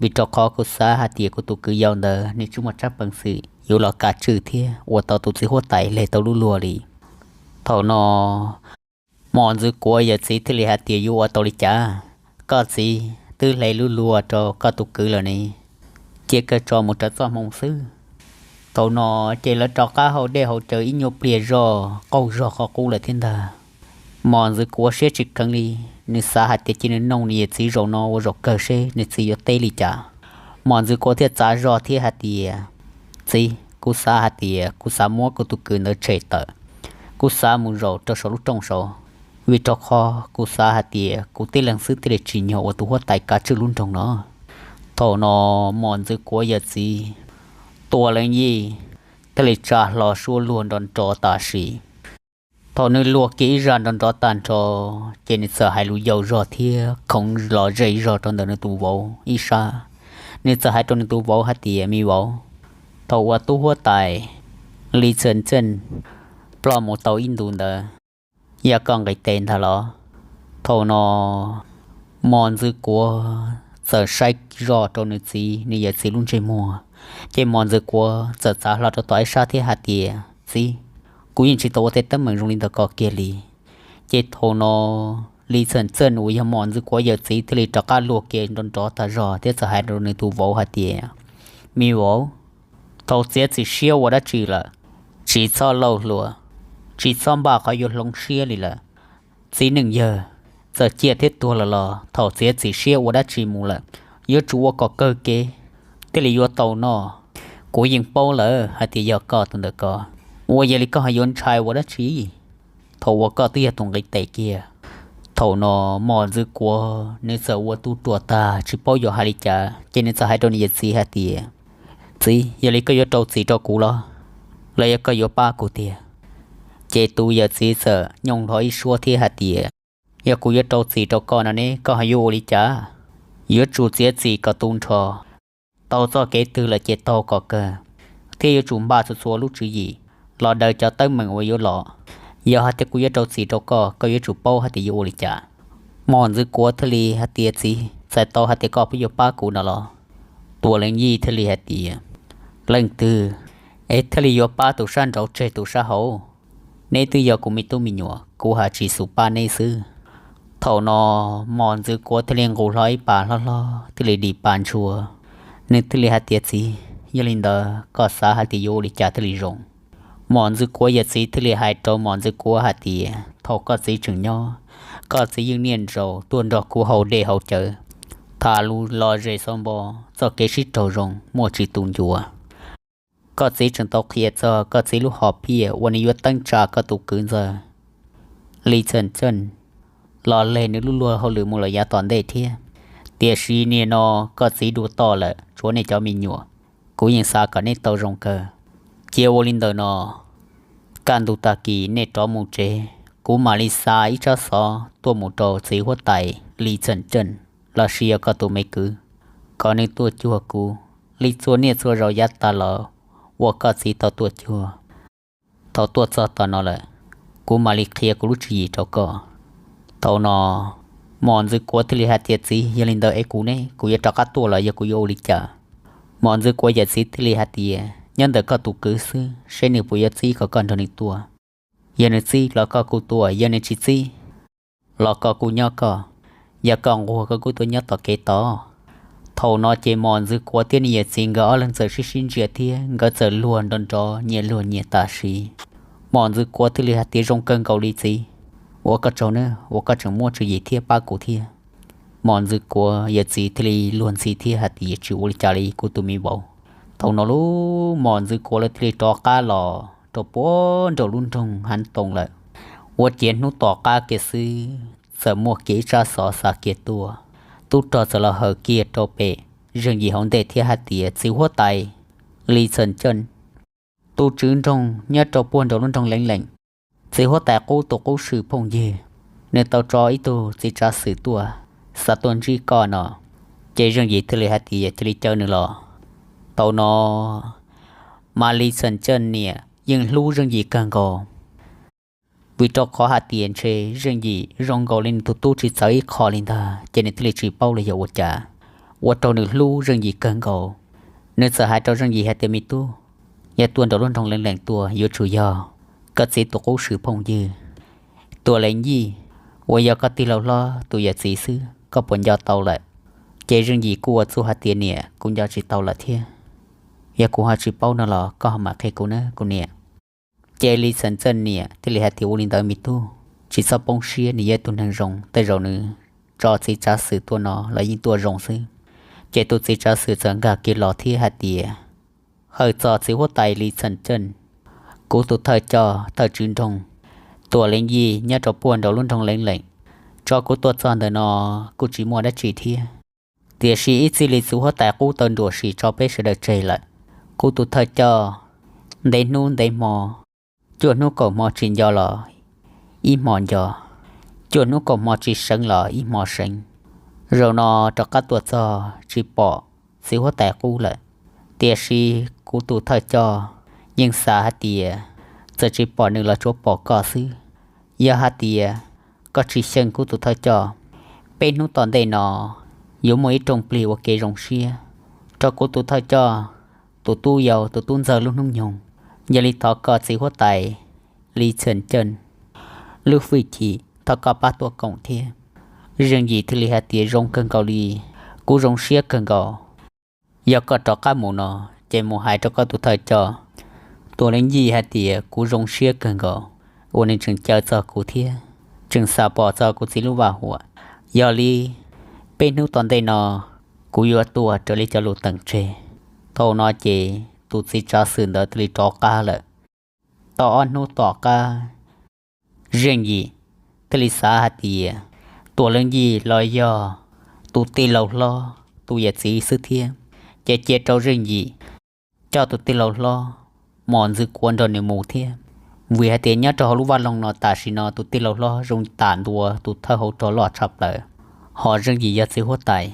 vim rau qhov kuv xav hais tias kuv tus kwv yau ntawd nws tsis muaj tsab peev xwm yuav los kav tswj thiab ua tau tus txiv huab tais hle tau lub luag li. Thaum no Mos Ntxwv Kuav yawm txiv thiaj li hais tias, yuav ua tau li cas? Koj txiv twb hle lub luag rau koj tus kwv lawm ne, cia kawg tso mus raws txoj hmoo xwb. Thaum no ces lawv rov qab haus dej haus cawv ib nyuag pliag zog qaug zog qhov qub lawm thiab ntag. Mos Ntxwv Kuav siab tsis kheev li, nws xav hais tias cia nws noog nws yawm txiv zaum no ua zaum kawg seb nws txiv yuav teb li cas. Mos Ntxwv Kuav thiaj txav zog thiab hais tias, txiv, kuv xav hais tias kuv xav muab kuv tus kwv ntawd tshem tawm, kuv xav mus zaum rau saum lub rooj saud, vim rau qhov kuv xav hais tias kuv tib leeg xwb thiaj li tsim nyog ua tus huab tais kav tswj lub nroog no. Thaum no Mos Ntxwv Kuav yawm txiv Tuam Leej Yij thiaj li tsa hlo suab luag nrov nrov tam sim. Thaum nws luag kiag ib zaj nrov nrov tag nrho, ces nws txawm hais lus yau zog thiab khoov los ze zog rau ntawm nws tus vauv ib sab. Nws txawm hais rau nws tus vauv hais tias, me vauv, thaum uas tub huab tais Li Txhawm Txeej ploj mus tau ib ntus ntawd, yog koj nqis tes ntag los? Thaum no Mos Ntxwv Kuav txawm saib zoj rau nws txiv nws yawm txiv lub ntsej muag, ces Mos Ntxwv Kuav txawm txav hlo rau tom ib sab thiab hais tias, txiv, kuv yeej tsis tau ua tej teeb meem zoo li ntawd kom kiag li. Ces thaum no Li Txhawm Txeej uas yog Mos Ntxwv Kuav yawm txiv thiaj li rov qab luag kiag nrov nrov tag zog thiab txawm hais rau nws tus vauv hais tias, me vauv, thaum txiav txim siab ua dab tsi lawm, tsis txhob lauj hluas, tsis txhob npaj qhov yuav hloov siab li lawm. Txiv neej yawg, txawm ciaj thiab tuag lawm los thaum txiav txim siab ua dab tsi mus lawm, yuav tsum ua kom kawg kev thiaj li yuav tau noj. Kuv yeej paub lawm hais tias yog koj tus ntawm ko, ua yog li koj ho yuav ntshai ua dab tsi thaum uas koj twb yog tus nqis tes kiag? Thaum no Mos Ntxwv Kuav nws txawm ua tub ruam tag tsis paub yuav hais li cas, ces nws txawm hais rau nws yawm txiv hais tias, txiv, yog li koj yuav rau txim rau kuv los, los yog koj yuav pab kuv tiag? Ces tus yawm txiv txawm nyooj hlo ib suab thiab hais tias, yog kuv yuav rau txim rau koj no ne koj ho yuav ua li cas? Yuav tsum txiav txim kom tu nrho, tau txoj kev twg lawm ces taug kom kawg, thiab yuav tsum npaj txhua txhua lub tswv yim los daws cov teeb meem uas yuav los. Yog hais tias kuv yuav rau txim rau koj, koj yuav tsum paub hais tias yuav ua li cas. Mos Ntxwv Kuav thiaj li hais tias, txiv, txawm tau hais tias koj pheej yuav pab kuv no los? Tuam Leej Yij thiaj li hais tias, leej twg es thiaj li yuav pab tus sab nraud tseg tus sab hauv? Neb twb yog kuv me tub me nyuam, kuv haj tsis xus pab neb xwb. Thaum no Mos Ntxwv Kuav thiaj li nqus hlo ib pas hlob hlob thiaj li dim pas ntshua. Nws thiaj li hais tias, txiv, yog li ntawd koj xav hais tias yuav ua li cas thiaj li zoo? Mos Ntxwv Kuav yawm txiv thiaj li hais rau Mos Ntxwv Kuav hais tias, thaum koj txiv tseem nyob, koj txiv yeej niaj zaus tuaj nrog kuv haus dej haus cawv, tham lus lom zem xov npo, txoj kev sib raug zoo muaj tsis tu ncua. Koj txiv tseem tau qhia txog koj txiv lub hom phiaj uas nws yuav teeb tsa koj tus kwv ntxawg Li Txhawm Txeej los leg nws lub luag hauj lwm mus lawm yav tom ntej thiab. Tiam sis niaj no koj txiv dua toj lawm, tshuav nej cov me nyuam, kuv yeej xav kom nej tau zoo kawg. Cia ua li ntawm no, kaj ntug tag kis nej rov mus tsev, kuv mam li xa ib tsab xov tuaj mus rau txiv huab tais Li Txhawm Txeej los sis yog koj tus me kwv, kom nws tuaj cuag kuv li txhua niaj txhua zaus yav tas los uas koj txiv tau tuaj cuag. Thaum tuaj txog tom no lawm, kuv mam li qhia kuv lub tswv yim rau koj. Thaum no Mos Ntxwv Kuav thiaj li hais tias, txiv, yog li ntawd es kuv ne, kuv yuav rov qab tuaj los yog kuv yuav ua li cas? Mos Ntxwv Kuav yawm txiv thiaj li hais tias, nyob ntawm koj tus kwv xwb, seb nws puas yuav txib kom koj nrog nws tuaj. Yog nws txib los koj kuj tuaj, yog nws tsis txib los koj kuj nyob koj. Yog koj nquag koj kuj tuaj nyob tom kev tod. Thaum no ces Mos Ntxwv Kuav thiab nws yawm txiv nkawd ob leeg txawm sib sib ntsia thiab nkawd txawm luag nrov nrov nyias luag nyias tam sim. Mos Ntxwv Kuav thiaj li hais tias, zoo kawg nkaus li txiv, ua koj tsaug nawb uas koj tseem muab tswv yim thiab pab kuv thiab. Mos Ntxwv Kuav yawm txiv thiaj li luag ntxhi thiab hais tias, tsis ua li cas li kuv tus me vauv. Thaum no lub Mos Ntxwv Kuav lawv thiaj li rov qab los rau puag nraum lub nroog Hav Toom lawm. Ua ciav hnub tom qab kiag xwb txawm muaj kiag ib tsab xov xa kiag tuaj. Tub rog txawm los hawm kiag rau pem Zeej Yim hauv ntej thiab hais tias, Txiv huab tais Lis Txhawm Cawj, tus tswv nroog nyob rau puag nraum lub nroog Leev Leem, txiv huab tais qub tus qub swm phooj ywg, nws tau tso ib tug txiv tsav xwm tuaj, xav tuaj ntsib koj no. Ces Zeej Yim thiaj li hais tias, Cia li caw nws los. Thaum no mas Lis Txhawm Cawj niam yeej hlub Zeej Yim kawg nkaus, vim rau qhov hais tias ntshe Zeej Yim zoo nkaus li nws tus tub tsis txawv ib qho li ntag, ces nws thiaj li tsis paub los yog ua cas, ua rau nws hlub Zeej Yim kawg nkaus. Nws txawm hais rau Zeej Yim hais tias, Me tub, yog tuaj nraum lub nroog Leev Leem tuaj yuav tsum yog koj txiv tus qub swm phooj ywg Tuam Leev Yij, uas yog koj tij laug hlob tus yawm txiv xwb, koj puas nco tau lawm? Ces Zeej Yim kuj ua txuj hais tias, Niam, kuv nco tsis tau lawm thiab. Yog kuv ho tsis paub no los koj ho mam qhia kuv na kuv niam. Ces Lis Txhawm Cawj niam thiaj li hais tias, Ua li ntawd me tub, tsis txhob poob siab, nws yog tus neeg zoo, tej zaum nws tso txiv tsav xwm tuaj no los yeej tuaj zoo xwb. Ces tus txiv tsav xwm txawm nkag kiag los thiab hais tias, Hawm txog txiv huab tais Lis Txhawm Cawj, kuv tus thawj coj thawj tswv nroog Tuam Leev Yij nyob rau puag nraum lub nroog Leev Leem, tso kuv tuaj txog ntawm no kuj tsis muaj dab tsi thiab. Tiam sis ib txij li txiv huab tais qub tau nruam sim tso peb sawv daws tseg lawm, kuv tus thawj coj ntev hnub ntev hmo, cuaj hnub kaum hmo tsis nco los ib hmo nco, cuaj hnub kaum hmo tsis seev los ib hmo seev. Zaum no rov qab tuaj txog tsis pom txiv huab tais qub lawm, tiam sis kuv tus thawj coj yeej xav hais tias txawm tsis pom nws los tsuav pom koj xwb. Yog hais tias koj tsis xyeej kuv tus thawj coj, peb hnub tom ntej no yuav muaj ib rooj plig ua kev zoo siab rau kuv tus thawj coj tus tub yau tus tub ntxawg lub hnub nyoog. Yog li thov koj txiv huab tais Lis Txhawm Cawj lub hwj chim, thov koj pab tuaj koom thiab. Zeej Yim thiaj li hais tias, Zoo kawg nkaus li, kuv zoo siab kawg nkaus. Yog koj rov qab mus no, ces mus hais rau koj tus thawj coj Tuam Leev Yij hais tias kuv zoo siab kawg nkaus uas nws tseem caw txog kuv thiab tseem xav pom txog kuv txiv lub vaj huam. Yog li peb hnub tom ntej no kuv yuav tuaj raws li cov lus teem tseg. Thaum no ces tus txiv tsav xwm ntawd thiaj li rov qab lawm. Tau ob hnub tom qab, Zeej Yim thiaj li xav hais tias Tuam Leev Yij los yog tus tij laug hlob tus yawm txiv xwb thiab, ces cia rau Zeej Yim coj tus tij laug hlob Mos Ntxwv Kuav nrog nws mus thiab. Vim hais tias nyob rau hauv lub vaj loog no tam sim no tus tij laug hlob zoo tam ntua tus thawj hauv rog loj tshaj plaws, ho Zeej Yim yog txiv huab tais.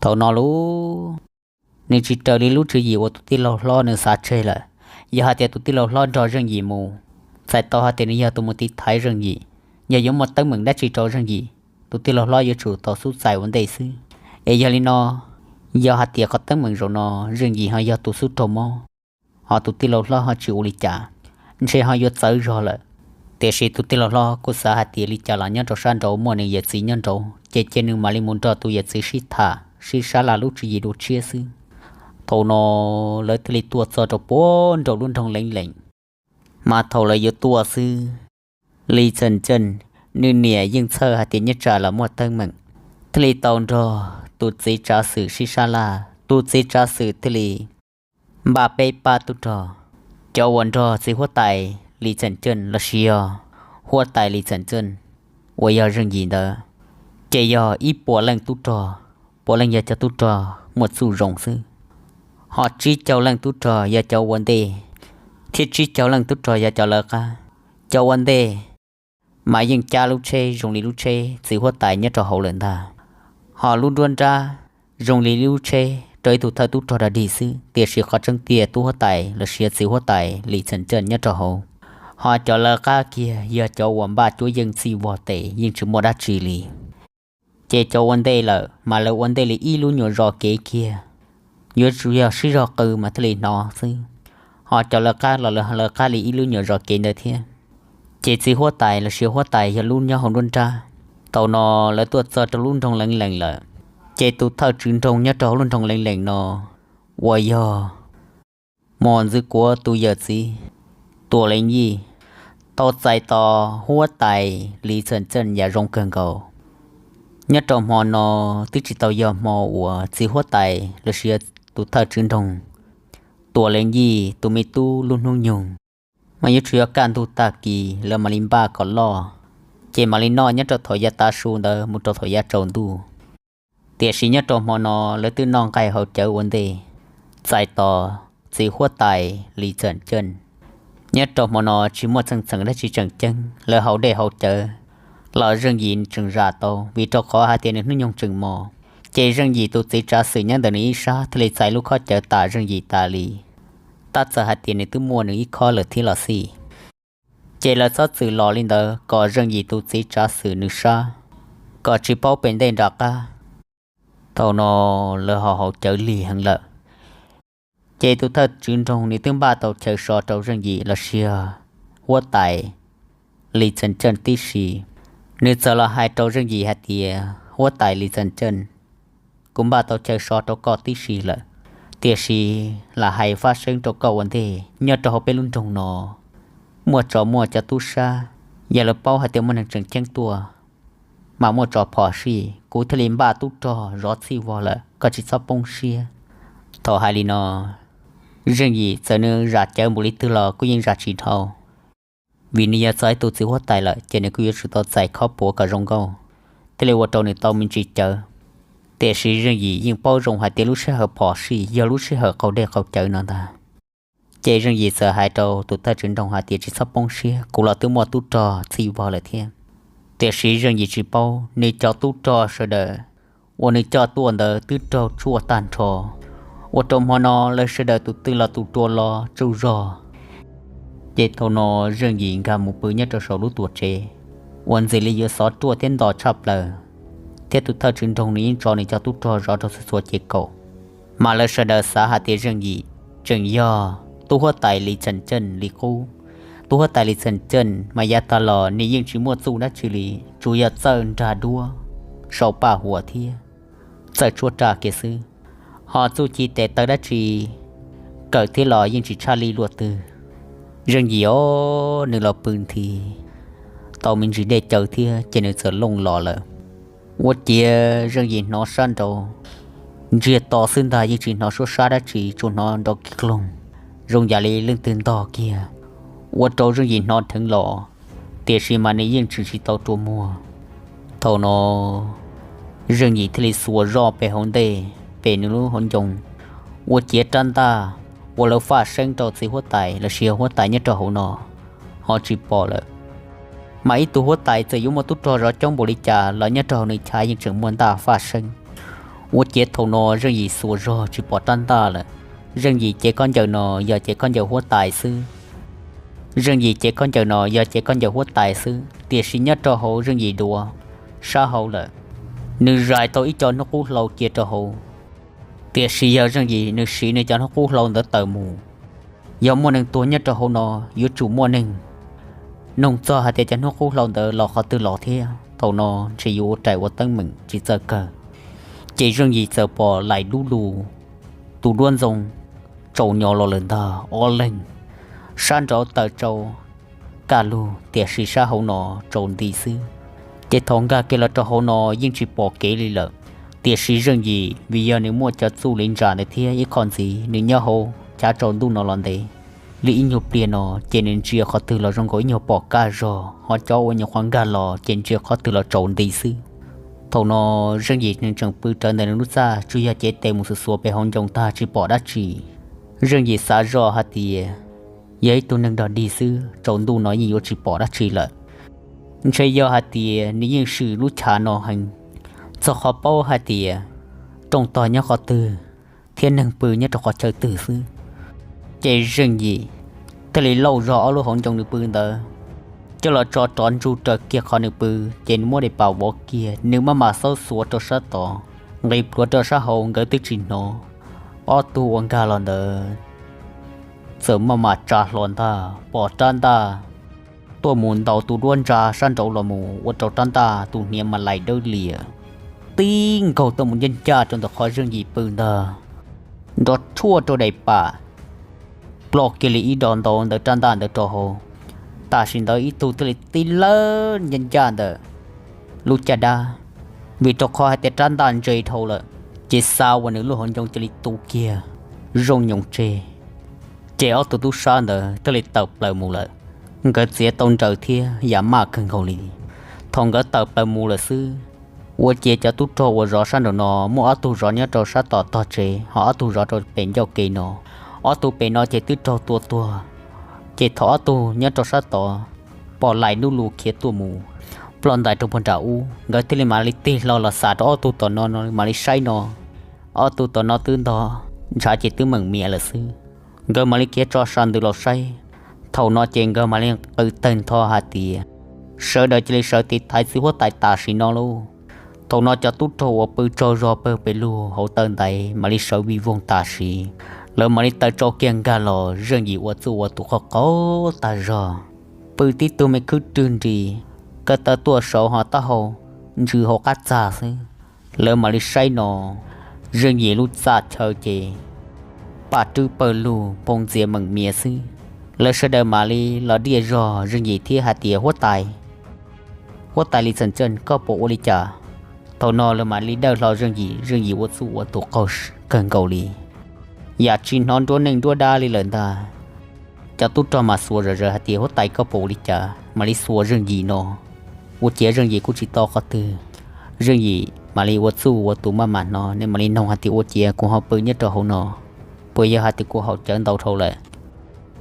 Thaum no lub nws tsis raws li lub tswv yim uas tus tij laug hlob nws xav tseg lawm. Yog hais tias tus tij laug hlob nrog Zeej Yim mus, txhais tau hais tias nws yog tus mus tiv thaiv Zeej Yim. Yog yuav muaj teeb meem dab tsi rau Zeej Yim, tus tij laug hlob yuav tsum tau xub txais ua ntej xwb. Es yog li no, yog hais tias qhov teeb meem zaum no Zeej Yim ho yog tus xub raug mob, ho tus tij laug hlob ho tsis ua li cas, ntshe ho yuav txawv zog lawm. Tiam sis tus tij laug hlob kuj xav hais tias li cas los nyob rau sab nraud muaj nws yawm txiv nyob nraud, ces cia nws mam li mus nrog tus yawm txiv sib tham sib sab laj lub tswv yim dua tshiab xwb. Thaum no lawv thiaj li tuaj txog rau puag nraum lub nroog Leev Leem. Mas thaum lawv yuav tuaj xwb, Lis Txhawm Cawj nws niam yeej txhawj hais tias nyob tsam los muaj teeb meem, thiaj li tau nrog tus txiv tsav xwm sib sab laj. Tus txiv tsav xwm thiaj li npaj peb pab tub rog, cov uas nrog txiv huab tais Lis Txhawm Cawj los sis yog huab tais Lis Txhawm Cawj uas yog Zeej Yim ntawd, ces yog ib puas leej tub rog, puas leej yog cov tub rog muaj txuj zoo xwb, ho tsib caug leej tub rog yog cov ua ntej, thiab tsib caug leej tub rog yog cov lawv qab. Cov ua ntej mas yeej cab lub tsheb zoo li lub tsheb txiv huab tais nyob rau hauv lawm ntag, ho lub nruab nrab zoo li lub tsheb rau ib tug thawj tub rog dog dig xwb, tiam sis qhov tseeb tiag tub huab tais los sis txiv huab tais Lis Txhawm Cawj nyob rau hauv. Ho cov lawv qab kiag yog cov uas npaj cuab yeej txij vog tes yeej tsis muaj dab tsi li. Ces cov ua ntej lawm mas lawv ua ntej li ib lub nyuam zos kev kiag, yuav tsum yog sib zog qw mas thiaj li hnov xwb. Ho cov lawv qab los lawv qab li ib lub nyuam zos kev ntawd thiab. Ces txiv huab tais los sis huab tais yog lub nyob hauv nruab nrab. Thaum no lawv tuaj txog rau lub nroog Leev Leem lawm, ces tus thawj tswv nroog nyob rau hauv lub nroog Leev Leem no uas yog Mos Ntxwv Kuav tus yawm txiv Tuam Leev Yij tau txais tos huab tais Lis Txhawm Cawj yam zoo kawg nkaus. Nyob rau hmo no twb tsis tau yog hmo uas txiv huab tais los sis tus thawj tswv nroog Tuam Leev Yij tus me tub lub hnub nyoog mas yuav tsum yog kaj ntug tag kis lawv mam li npaj kom loj, ces mam li noj nyob rau thaum yav tav su ntawd mus rau thaum yav tsaus ntuj. Tiam sis nyob rau hmo no lawv twb noj nqaij haus cawv ua ntej, txais tos txiv huab tais Lis Txam Ceej. Nyob rau hmo no tsis muaj txheej txheem dab tsi tseem ceeb, lawv haus dej haus cawv los Zeej Yim tseem zam tau, vim rau qhov hais tias nws hnub nyoog tseem mos. Ces Zeej Yim tus txiv tsav xwm nyob ntawm nws ib sab thiaj li txais lub khob cawv tas Zeej Yim tas li. Tab txawm hais tias nws twb muaj nws ib khob lawm thiab los xij, ces lawv txhob txwm los li ntawd kom Zeej Yim tus txiv tsav xwm nws sab, kom tsis paub pem ntej nram qab. Thaum no lawv ho haus cawv lig heev lawm. Ces tus thawj tswv nroog nws twb npaj tau chaw so rau Zeej Yim los sis huab tais Lis Txam Ceej tib si. Nws txawm los hais rau Zeej Yim hais tias, huab tais Lis Txam Ceej, kuv npaj tau chaw so rau koj tib si lawm, tiam sis lam hais faj seeb rau koj ua ntej, nyob rau hauv peb lub nroog no muaj tsov muaj cov tub sab, yog lawv paub hais tias muaj neeg tseem ceeb tuaj mas muaj tsov phom sij, kuv thiaj li npaj tub rog zov txhij vog lawm, koj tsis txhob poob siab. Thaum hais li no, Zeej Yim txawm nws zam cawv npaum li twg los kuj yeej zam tsis dhau, vim nws yog txog ib tug txiv huab tais lawm ces nws kuj yuav tsum tau txais khob puav kom zoo nkauj, thiaj li ua rau nws tau me ntsis cawv. Tiam sis Zeej Yim yeej paub zoo hais tias lub sij hawm phom sij yog lub sij hawm qaug dej qaug cawv no ntag. Ces Zeej Yim txawm hais rau tus thawj tswv nroog hais tias, tsis txhob poob siab, kuv los twb muaj tub rog txhij vog lawm thiab. Tiam sis Zeej Yim tsis paub, nws cov tub rog sawv daws uas nws coj tuaj ntawd twb raug tshuaj tag nrho, ua rau hmo no lawv sawv daws tus twg los tus rua los tsaug zog. Ces thaum no Zeej Yim nkag mus pw nyob rau saum lub tuam tsev uas ntxim li yuav xov ruaj thiab nto tshaj plaws, thiab tus thawj tswv nroog nws yeej tso nws cov tub rog zov rau txhua txhua ces kaum. Mas lawv sawv daws xav hais tias Zeej Yim tseem yog tub huab tais Lis Txam Ceej li qub. Tub huab tais Lis Txam Ceej mas yav tag los nws yeej tsis muaj txuj dab tsi li, tsuas yog txawj nrag duab, sau paj huam thiab txawj tshuab raj kiag xwb, ho txuj ci tes taw dab tsi kawm thiab los yeej tsis tshaj li luaj twg. Zeej Yim os, nws los pw nthi tau me ntsis dej cawv thiab ces nws txawm looj los lawm. Ua ciav Zeej Yim hnov sab nraud ntsiag to xwb ntag, yeej tsis hnov suab sab dab tsi, tsuas hnov nrov kiag kloog zoo yam li leej twg ntog kiag, ua rau Zeej Yim hnov dheev los, tiam sis mas nws yeej tseem tsis tau rua muag. Thaum no Zeej Yim thiaj li xuas zoj pem hauv ntej, pem nws lub hauv ncoo, ua ciav rab ntaj uas lawv faj seeb rau txiv huab tais los sis huab tais nyob rau hauv no ho tsis pom lawm. Mas ib tug huab tais txawm yuav muaj tub rog zov coob npaum li cas los nyob rau hauv nws chav yeej tseem muaj ntaj faj seeb. Ua ciav thaum no Zeej Yim xuas zog tsis pom rab ntaj lawm. Zeej Yim cev khaub ncaws no yog cev khaub ncaws huab tais xwb. Zeej Yim cev khaub ncaws no yog cev khaub ncaws huab tais xwb, tiam sis nyob rau hauv Zeej Yim duav sab hauv lawm, nws zais tau ib co hnub qub hlau cia rau hauv. Tiam sis yog Zeej Yim nws siv nws cov hnub qub hlau ntawd tawm mus, yog muaj neeg tuag nyob rau hauv no, yuav tsum muaj neeg nug txog hais tias cov hnub qub hlau ntawd los qhov twg los thiab. Thaum no ntshe yuav ua rais ua teeb meem tsis txawj kawg. Ces Zeej Yim txawm pom laim dub lug, tus duab ntxoo tsaus nyo los lawm ntag ob leeg, sab nraud tawm tsaus kaj lug tiam sis sab hauv no tsaus nti xwb. Ces thaum nkag kiag los rau hauv no yeej tsis pom kev li lawm. Tiam sis Zeej Yim vim yog nws muaj cov txuj li ntsa ntawd thiab ib qho ntxiv nws nyob hauv chav tsaus ntuj no los ntev li ib nyuag pliag no, ces nws ntsia qhov twg los zoo nkaus ib nyuag pom kaj zog, ho cov uas nyuam qhuav nkag los ces ntsia qhov twg los tsaus nti xwb. Thaum no Zeej Yim nws tseem pw rawv ntawm nws lub txaj, tsuas yog cev tes mus xuas xuas pem hauv ncoo tag tsis pom dab tsi. Zeej Yim xav zoj hais tias yog ib tug neeg dog dig xwb, tsaus ntuj no yeej yuav tsis pom dab tsi lawm. Ntshe yog hais tias nws yeej swm lub chav no heev, txog qhov paub hais tias rooj tog nyob qhov twg thiab neeg pw nyob rau qhov chaw twg xwb. Ces Zeej Yim thiaj li lauj zog ob lub hauv ncoo nws pw ntawd coj los tso rov ntsug raws kiag qhov nws pw, ces nws muab daim pam vov kiag, nws maj mam xaub xuav rau sab tod, nqis plhuav rau sab hauv nkawd twb tsis hnov. Ob tug uas nkag los ntawd txawm maj mam tsa hlo ntag, pom rab ntaj tuaj mus ntaus tus duab ntsa sab nraud los mus ua rau rab ntaj tus hniav mas laim dawb lias tib nkaug tuaj mus ncaj ncaj rau ntawm qhov Zeej Yim pw ntag, nrov tshuaj rau daim pam, ploj kiag li ib do ntau ntawm rab ntaj ntawd rau hauv. Tam sim ntawd ib tug thiaj li tib lawb ncaj ncaj ntawm lub caj dab, vim rau qhov hais tias rab ntaj ntse dhau lawm, ces xa uas nws lub hauv ncoo cia li tu kiag zoo nyoos tseg. ces ob tug tub sab ntawd thiaj li tawm plaws mus lawm. Nkawd txiav tau nraws thiab yam maj kawg nkaus li. Thaum nkawd tawm plaws mus lawm xwb, ua ciav cov tub rog uas zov sab nraum no muaj ob tug zov nyob rau sab tom tog tsev, ho ob tug zov rau pem ncauj ke no. Ob tug pem no ces twb raug tua tuag, ces thaum ob tug nyob rau sab tod pom lais nub lus khiav tuaj mus, ploj ntais rau puag nram ub, nkawd thiaj li mam li tig hlo los xav rau ob tug tom no no mam li saib no, ob tug tom no twb ntog ntshav ces twb meem mias lawm xwb. Nkawd mam li khiav tso sas ntws los saib. Thaum no ces nkawd mam li qw tawg ntho hais tias, sawv daws cia li sawv tiv thaiv txiv huab tais tam sim no lauj. Thaum no cov tub rog uas pw tsaug zog pawg pes lug hauv taw ntaiv mam li sawv vij voog tam sim. Lawv mam li taw tsau kiag nkag los, Zeej Yim ua txuj ua tus qaug qaug tag zog, pw tib tug me khwb rwg nris, ko taw tuaj saud ho taub hau ntsws hauv qab txag xwb. Lawv mam li saib no, Zeej Yim lub txaj chaw ces paj rwb pawg lug npoo ntxias meem mias xwb. Lawv sawv daws mam li los diaj zog Zeej Yim thiab hais tias, huab tais, huab tais Lis Txheem Ceej, koj puas ua li cas? Thaum no lawv mam li dawj hlo Zeej Yim, Zeej Yim ua txuj ua tus qaug kawg nkaus li, yam tsis hnov nruab neej nruab dab li lawm ntag. Cov tub rog mas xuas zom zaws hais tias, huab tais koj puas ua li cas mam li xuas Zeej Yim no? Ua ciav Zeej Yim kuj tsis tau qhov twg. Zeej Yim mam li ua txuj ua tus maj mam no, nws mam li noog hais tias, ua ciav kuv ho pw nyob rau hauv no, puas yog hais tias kuv haus cawv ntau dhau lawm?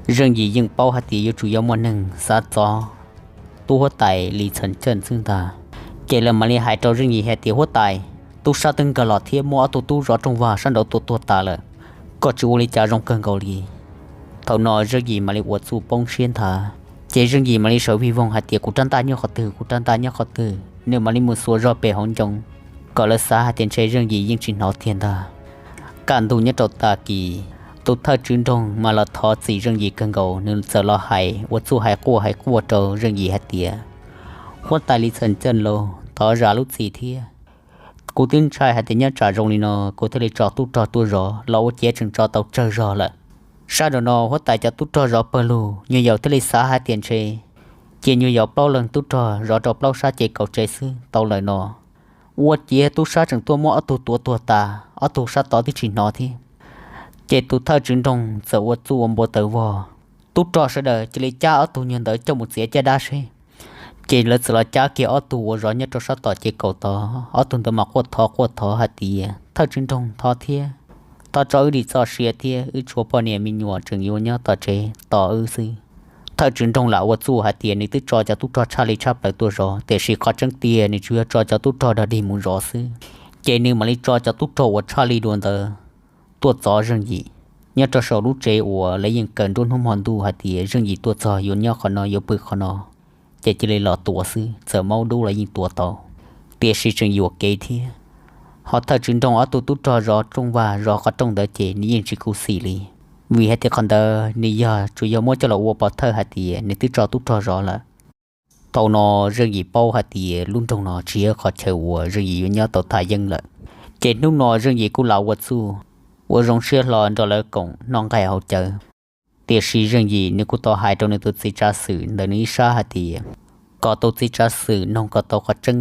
Zeej Yim yeej paub hais tias yuav tsum yog muaj neeg xav txov tub huab tais Lis Txheem Ceej xwb ntag. Ces lawv mam li hais rau Zeej Yim hais tias, huab tais, tub sab twb nkag los thiab muaj ob tug tub zov rooj vag sab nraud tua tuag tas lawm, koj tsis ua li cas zoo kawg nkaus li. Thaum no Zeej Yim mam li ua txuj poob siab nthav, ces Zeej Yim mam li sawv vij voog hais tias, kuv rab ntaj nyob qhov twg, kuv rab ntaj nyob qhov twg? Nws mam li mus xuas zog pem hauv ncoo, kom lawv xav hais tias ntshe Zeej Yim yeej tsis hnov tiag ntag. Kaj ntug nyob rau tag kis, tus thawj tswv nroog mas los thov txim Zeej Yim kawg nkaus, nws txawm los hais ua txuj hais quaj hais quaj rau Zeej Yim hais tias, huab tais Lis Txheem Ceej lauj, thov zam lub txim thiab. Kuv twb ntshai hais tias nyob tsam zoo li no kuv thiaj li tso tub rog tuaj zov los ua ciav tseem tso tau tsawg zog lawm. Sab nraum no huab tais cov tub rog zov pawg lug, nyuag yaus thiaj li xav hais tias ntshe cia nyuag yaus plaub leeg tub rog zov rau plaub sab ces kaum tsev xwb tau lawm no. Ua ciav tub sab tseem tuaj muab ob tug tuav tuag tas, ob tug sab tod twb tsis hnov thiab. Ces tus thawj tswv nroog txawm ua txuj ua npua taws vog, tub rog sawv daws cia li cab ob tug nyuag ntawd coj mus txiav caj dab seb. Ces lawv txawm los cab kiag ob tug uas zov nyob rau sab tom ces kaum tod, ob tug ntawd mas quaj thov quaj thov hais tias, thawj tswv nroog thov thiab, thov tso wb dim txoj sia thiab, wb tshuav poj niam me nyuam tseem yuav nyob tom tsev tos wb xwb. Thawj tswv nroog lam ua txuj hais tias nws twb tso cov tub rog tshaj li tshaj plaws tuaj zov, tiam sis qhov tseeb tiag nws tsuas yog tso cov tub rog dog dig mus zov xwb. Ces nws mam li tso cov tub rog uas tshaj li dua ntawd tuaj txov Zeej Yim nyob rau saum lub tsev uas lawv yeej kaw nruab hnub hmo ntuj hais tias Zeej Yim tuaj txog yuav nyob qhov no yuav pw qhov no, ces cia li los tuav xwb, txawm maub dub los yeej tuav tau. Tiam sis tseem yuam kev thiab. Ho thawj tswv nroog ob tug tub rog zov rooj vag zov qhov rooj ntawd ces nws yeej tsis khuv xim li, vim hais tias qhov ntawd nws yog tsuas yog muab coj los ua pov thawj hais tias nws twb tso tub rog zov lawm. Thaum no Zeej Yim paub hais tias lub nroog no tsis yog qhov chaw uas Zeej Yim yuav nyob tau thaj yeeb lawm, ces hnub no Zeej Yim kuj lam ua txuj ua zoo siab hlo nrog lawv koom noj nqaij haus cawv. Tiam sis Zeej Yim nws kuj tau hais rau nws tus txiv tsav xwm ntawm nws ib sab hais tias kom tus txiv tsav xwm noog kom tau qhov tseeb,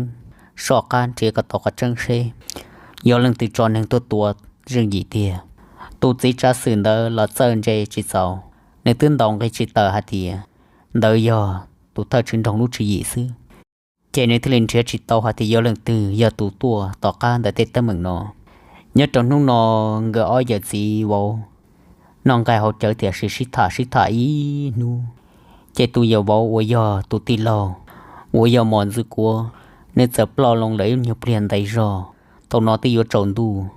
soj qab nrhiav kom tau qhov tseeb seb yog leej twg tso neeg tuaj tua Zeej Yim tiag. Tus txiv tsav xwm ntawd los txawj ntse tsis txaus, nws twb ntaus nqi tsis tawm hais tias ntawd yog tus thawj tswv nroog lub tswv yim xwb. Ces nws thiaj li nrhiav tsis tau hais tias yog leej twg yog tus tuaj tom qab ntawm tej teeb meem no. Nyob rau hnub no, nkawd ob yawm txiv vauv noj nqaij haus cawv tiam sis sib tham sib tham ib hnub, ces tus yawm vauv uas yog tus tij laug uas yog Mos Ntxwg Kuav, nws txawm ploj loo lawm ib nyuag pliag ntev zog. Thaum no twb yuav tsaus ntuj,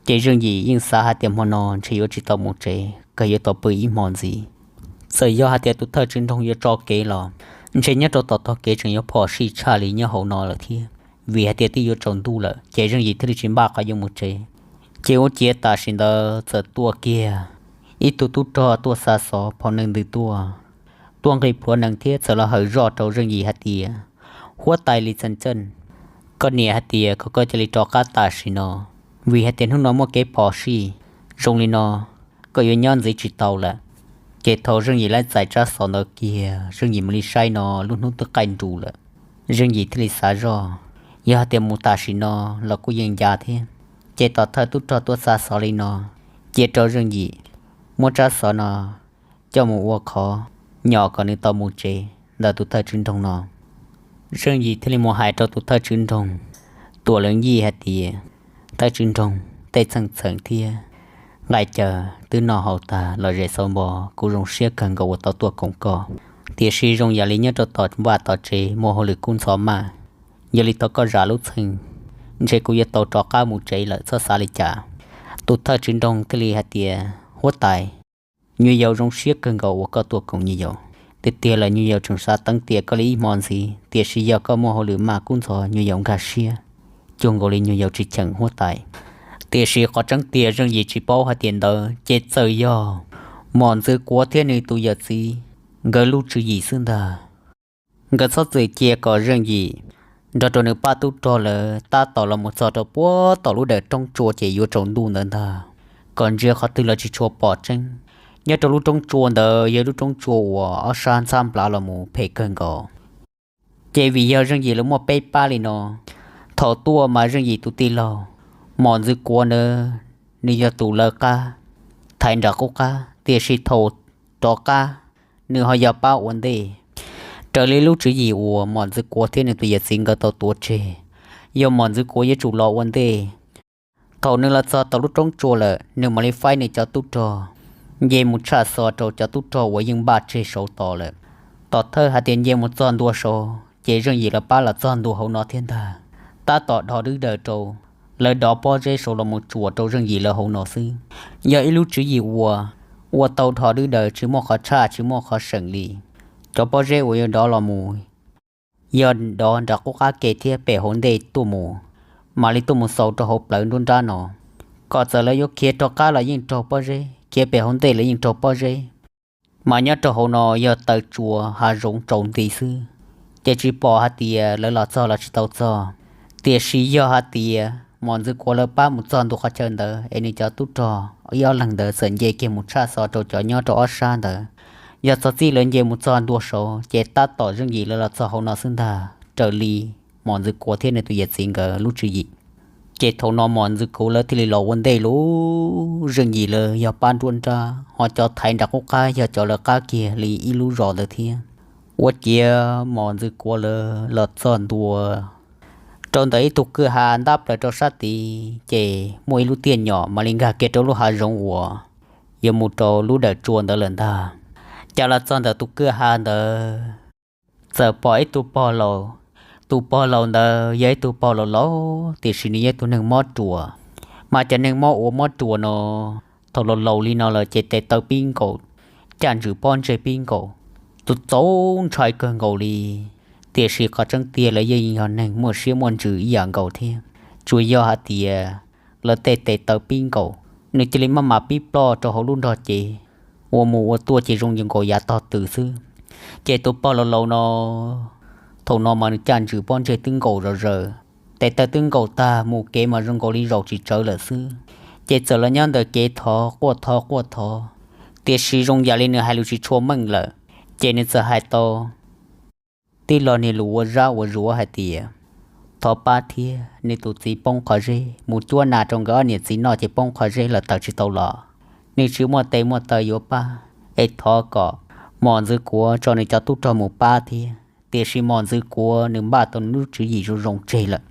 ces Zeej Yim yeej xav hais tias hmo no ntshe yuav tsis tau mus tsev, kawg yuav tau pw ib hmo ntxiv. Txawm yog hais tias tus thawj tswv nroog yuav tso kev los, ntshe nyob rau tom tog kev tseem yuav phom sij tshaj li nyob hauv no lawm thiab. Vim hais tias twb yuav tsaus ntuj lawm, ces Zeej Yim thiaj li tsis npaj qhov yuav mus tsev. Ces ua ciav tam sim ntawd txawm tuaj kiag ib tug tub rog tuaj xa xov phau neeg ntws tuaj, tuaj nqis plhuav nees thiab txawm los hawm zoj rau Zeej Yim hais tias, huab tais Lis Txheej Ceej, koj niam hais tias kom koj cia li rov qab tam sim no, vim hais tias hnub no muaj kev phom sij. Zoo li no, koj yuav nyob ntxiv tsis tau lawm. Ces thaum Zeej Yim laib txais tsab xov ntawd kiag, Zeej Yim mam li saib no lub hnub twb qaij nrus lawm. Zeej Yim thiaj li xav zoj, yog hais tias mus tam sim no los kuj yeej ncav thiab. Ces tom thawj tub rog tuaj xa xov li no, cia rau Zeej Yim muab tsab xov no coj mus ua qhov nyom kom nws tau mus tsev ntawm tus thawj tswv nroog no. Zeej Yim thiaj li mus hais rau tus thawj tswv nroog Tuam Leej Yij hais tias, Thawj tswv nroog, tej txheej txheem thiab nqaij caw twb noj haus tag los zem xauv npo, kuv zoo siab kawg nkaus uas tau tuaj koom koj. Tiam sis zoo yam li nyob rau tom vaj tom tsev muaj hauj lwm kub ntxhov maj, yog li thov koj zam lub txheej, ntshe kuv yuav tau rov qab mus tsev lawm, txhob xav li cas. Tus thawj tswv nroog thiaj li hais tias, Huab tais, nyuam yaus zoo siab kawg nkaus uas koj tuaj koom nyuam yaus. Tiag tiag lawm nyuam yaus tseem xav teev tiam koj li ib hmo ntxiv, tiam sis yog koj muaj hauj lwm maj kub ntxhov nyuam yaus nkag siab, cuag nkaus li nyuam yaus tsis cheem huab tais. Tiam sis qhov tseeb tiag Zeej Yim tsis paub hais tias ntawd ces txawm yog Mos Ntxwv Kuav thiab nws tus yawm txiv nkawd lub tswv yim xwb ntag. Nkawd txhob txwm cia kom Zeej Yim nrog rau nws pab tub rog lawv tab tom los mus txog rau puag tom lub dawm roob tsua ces yuav tsaus ntuj ntawd ntag, kom ntsia qhov twg los tsis tshua pom tseeb. Nyob rau lub roob tsua ntawd yog lub roob tsua uas ob sab ntxhab nplav los mus phem kawg nkaus. Ces vim yog Zeej Yim lawv muaj peb pab li no, thaum tuaj mas Zeej Yim tus tij laug Mos Ntxwv Kuav ntawd, nws yog tus lawv qab thaiv nram qub qab, tiam sis thaum rov qab nws ho yog pab ua ntej. Raws li lub tswv yim uas Mos Ntxwv Kuav thiab nws tus yawm txiv nkawd tau tuav tseg, yog Mos Ntxwv Kuav yuav tsum los ua ntej. Thaum nws los txog tom lub roob tsua lawm, nws mam li faib nws cov tub rog nce mus tshaj xov rau cov tub rog uas yeej npaj tseg saud tod lawm. Tom thawj hais tias nce mus txog ntua saud ces Zeej Yim lawv pab los txog ntua hauv no thiab ntag. Tab tom dhos dwb daws rau lawv dov pob zeb saud los mus tsuam rau Zeej Yim lawv hauv no xwb. Yog ib lub tswv yim uas ua tau dhos dwb daws tsis muaj qhov tshaj tsis muaj qhov seem li. Cov pob zeb uas yuav dov los mus yog dov nram qub qab ke thiab pem hauv ntej tuaj mus, mam li tuaj mus xaus rau hauv plawv nruab nrab no. Kom txawm lawv yuav khiav rov qab los yeej raug pob zeb, khiav pem hauv ntej los yeej raug pob zeb. Mas nyob rau hauv no yog taw tsua hav zoov tsaus nti xwb, ces tsis pom hais tias lawv los txog los tsis tau txog. Tiam sis yog hais tias Mos Ntxwv Kuav lawv pab mus txog ntua qhov chaw ntawd es nws cov tub rog ib ob leeg ntawd txawm nce kiag mus tshaj xov rau cov nyob rau ob sab ntawd, yog txog txij lawv nce mus txog ntua saud ces tab tom Zeej Yim lawv los txog hauv no xwb ntag, raws li Mos Ntxwv Kuav thiab nws tus yawm txiv nkawd lub tswv yim. Ces thaum no Mos Ntxwv Kuav lawv thiaj li los ua ntej lub Zeej Yim lawv yog pab nruab nrab, ho cov thaiv nram qub qab yog cov lawv qab kiag li ib lub zos ntawd thiab. Ua ciav Mos Ntxwv Kuav lawv los txog ntua rau ntawm ib tug kwj ha ntab plaws rau sab tid ces muaj ib lub tiaj nyom mam li nkag kiag rau lub hav zoov uas yuav mus rau lub dawm tsua ntawd lawm ntag. Cas los txog ntawm tus kwj ha ntawd txawm pom ib tug pog laus. Tus pog laus ntawd yog ib tug pog laus laus, tiam sis nws yog ib tug neeg mob ruas. Mas cov neeg mob ua mob ruas no, thaum laus laus li no lawm ces tes taw pib nkaus, caj ntswm pob ntseg pib nkaus, txaus txaus ntshai kawg nkaus li. Tiam sis qhov tseeb tiag lawv yeej yog neeg muaj siab muaj ntsws ib yam nkaus thiab, tsuas yog hais tias lawv tej tes taw pib nkaus, nws cia li maj mam pib ploj rau hauv lub nrog cev, ua mus ua tuaj ces zoo nkaus yav tog tw xwb. Ces tus pog laus laus no, thaum no mas nws caj ntswm pob ntseg twb nkaus zom zaws, tes taw twb nkaus tag, mus kev mas zoo nkaus li zaum tsis tsawv lawm xwb. Ces txawm los nyob ntawm kev thov quaj thov quaj thov, tiam sis zoo yam li nws hais lus tsis tshua meej lawm. Ces nws txawm hais tau tib lo niag lus ua zab ua zuav hais tias, thov pab thiab, nws tus txiv poob qhov zeb, mus cuab nas rau nkawd ob niam txiv noj ces poob qhov zeb lawm tawm tsis tau los. Nws tsis muaj tes muaj taw yuav pab, es thov kom Mos Ntxwv Kuav tso nws cov tub rog mus pab thiab. Tiam sis Mos Ntxwv Kuav nws npaj tau nws lub tswv yim zoo zoo tseg lawm.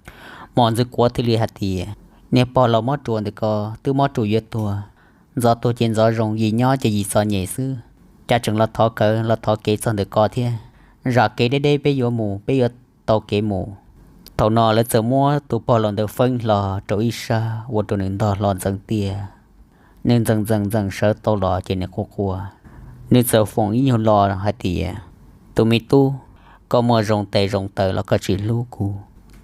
Mos Ntxwv Kuav thiaj li hais tias, niag pog laus mob ruas ntawm ko twb mob ruas yuav tuag, ntxov tuag ces ntxov zoo, yim nyob ces yim txom nyem xwb, cas tseem los thov kawv los thov kev txog ntawm ko thiab. Zam kev deb deb peb yuav mus, peb yuav tau kev mus. Thaum no lawv txawm muab tus pog laus ntawd feeb hlo rau ib sab ua rau nws ntog hlo ntxeev tiag. Nws ntxeev ntxeev ntxeev sawv tau los ces nws quaj quaj. Nws txawm foom ib nyuag lo hais tias, tus me tub, koj muaj zoo tes zoo taw los koj tsis hlub kuv,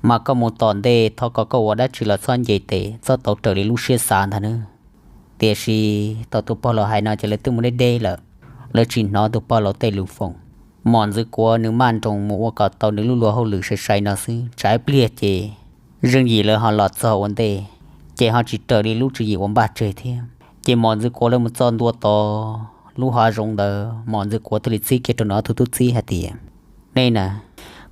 mas koj mus tom ntej thov kom koj ua dab tsi los txhob nce tes, txhob tau raws li lub siab xav ntag nawb. Tiam sis thaum tus pog laus hais no ces lawv twb mus deb deb lawm, lawv tsis hnov tus pog laus tej lus foom. Mos Ntxwv Kuav nws maj nroos mus ua kom tau nws lub luag hauj lwm sai sai no xwb, tsam ib pliag ces Zeej Yim lawv ho los txog ua ntej, ces ho tsis raws li lub tswv yim uas npaj tseg thiab. Ces Mos Ntxwv Kuav lawv mus txog ntua tod lub hav zoov ntawd, Mos Ntxwv Kuav thiaj li txib kiag rau nws ob tug tub txib hais tias, nej na,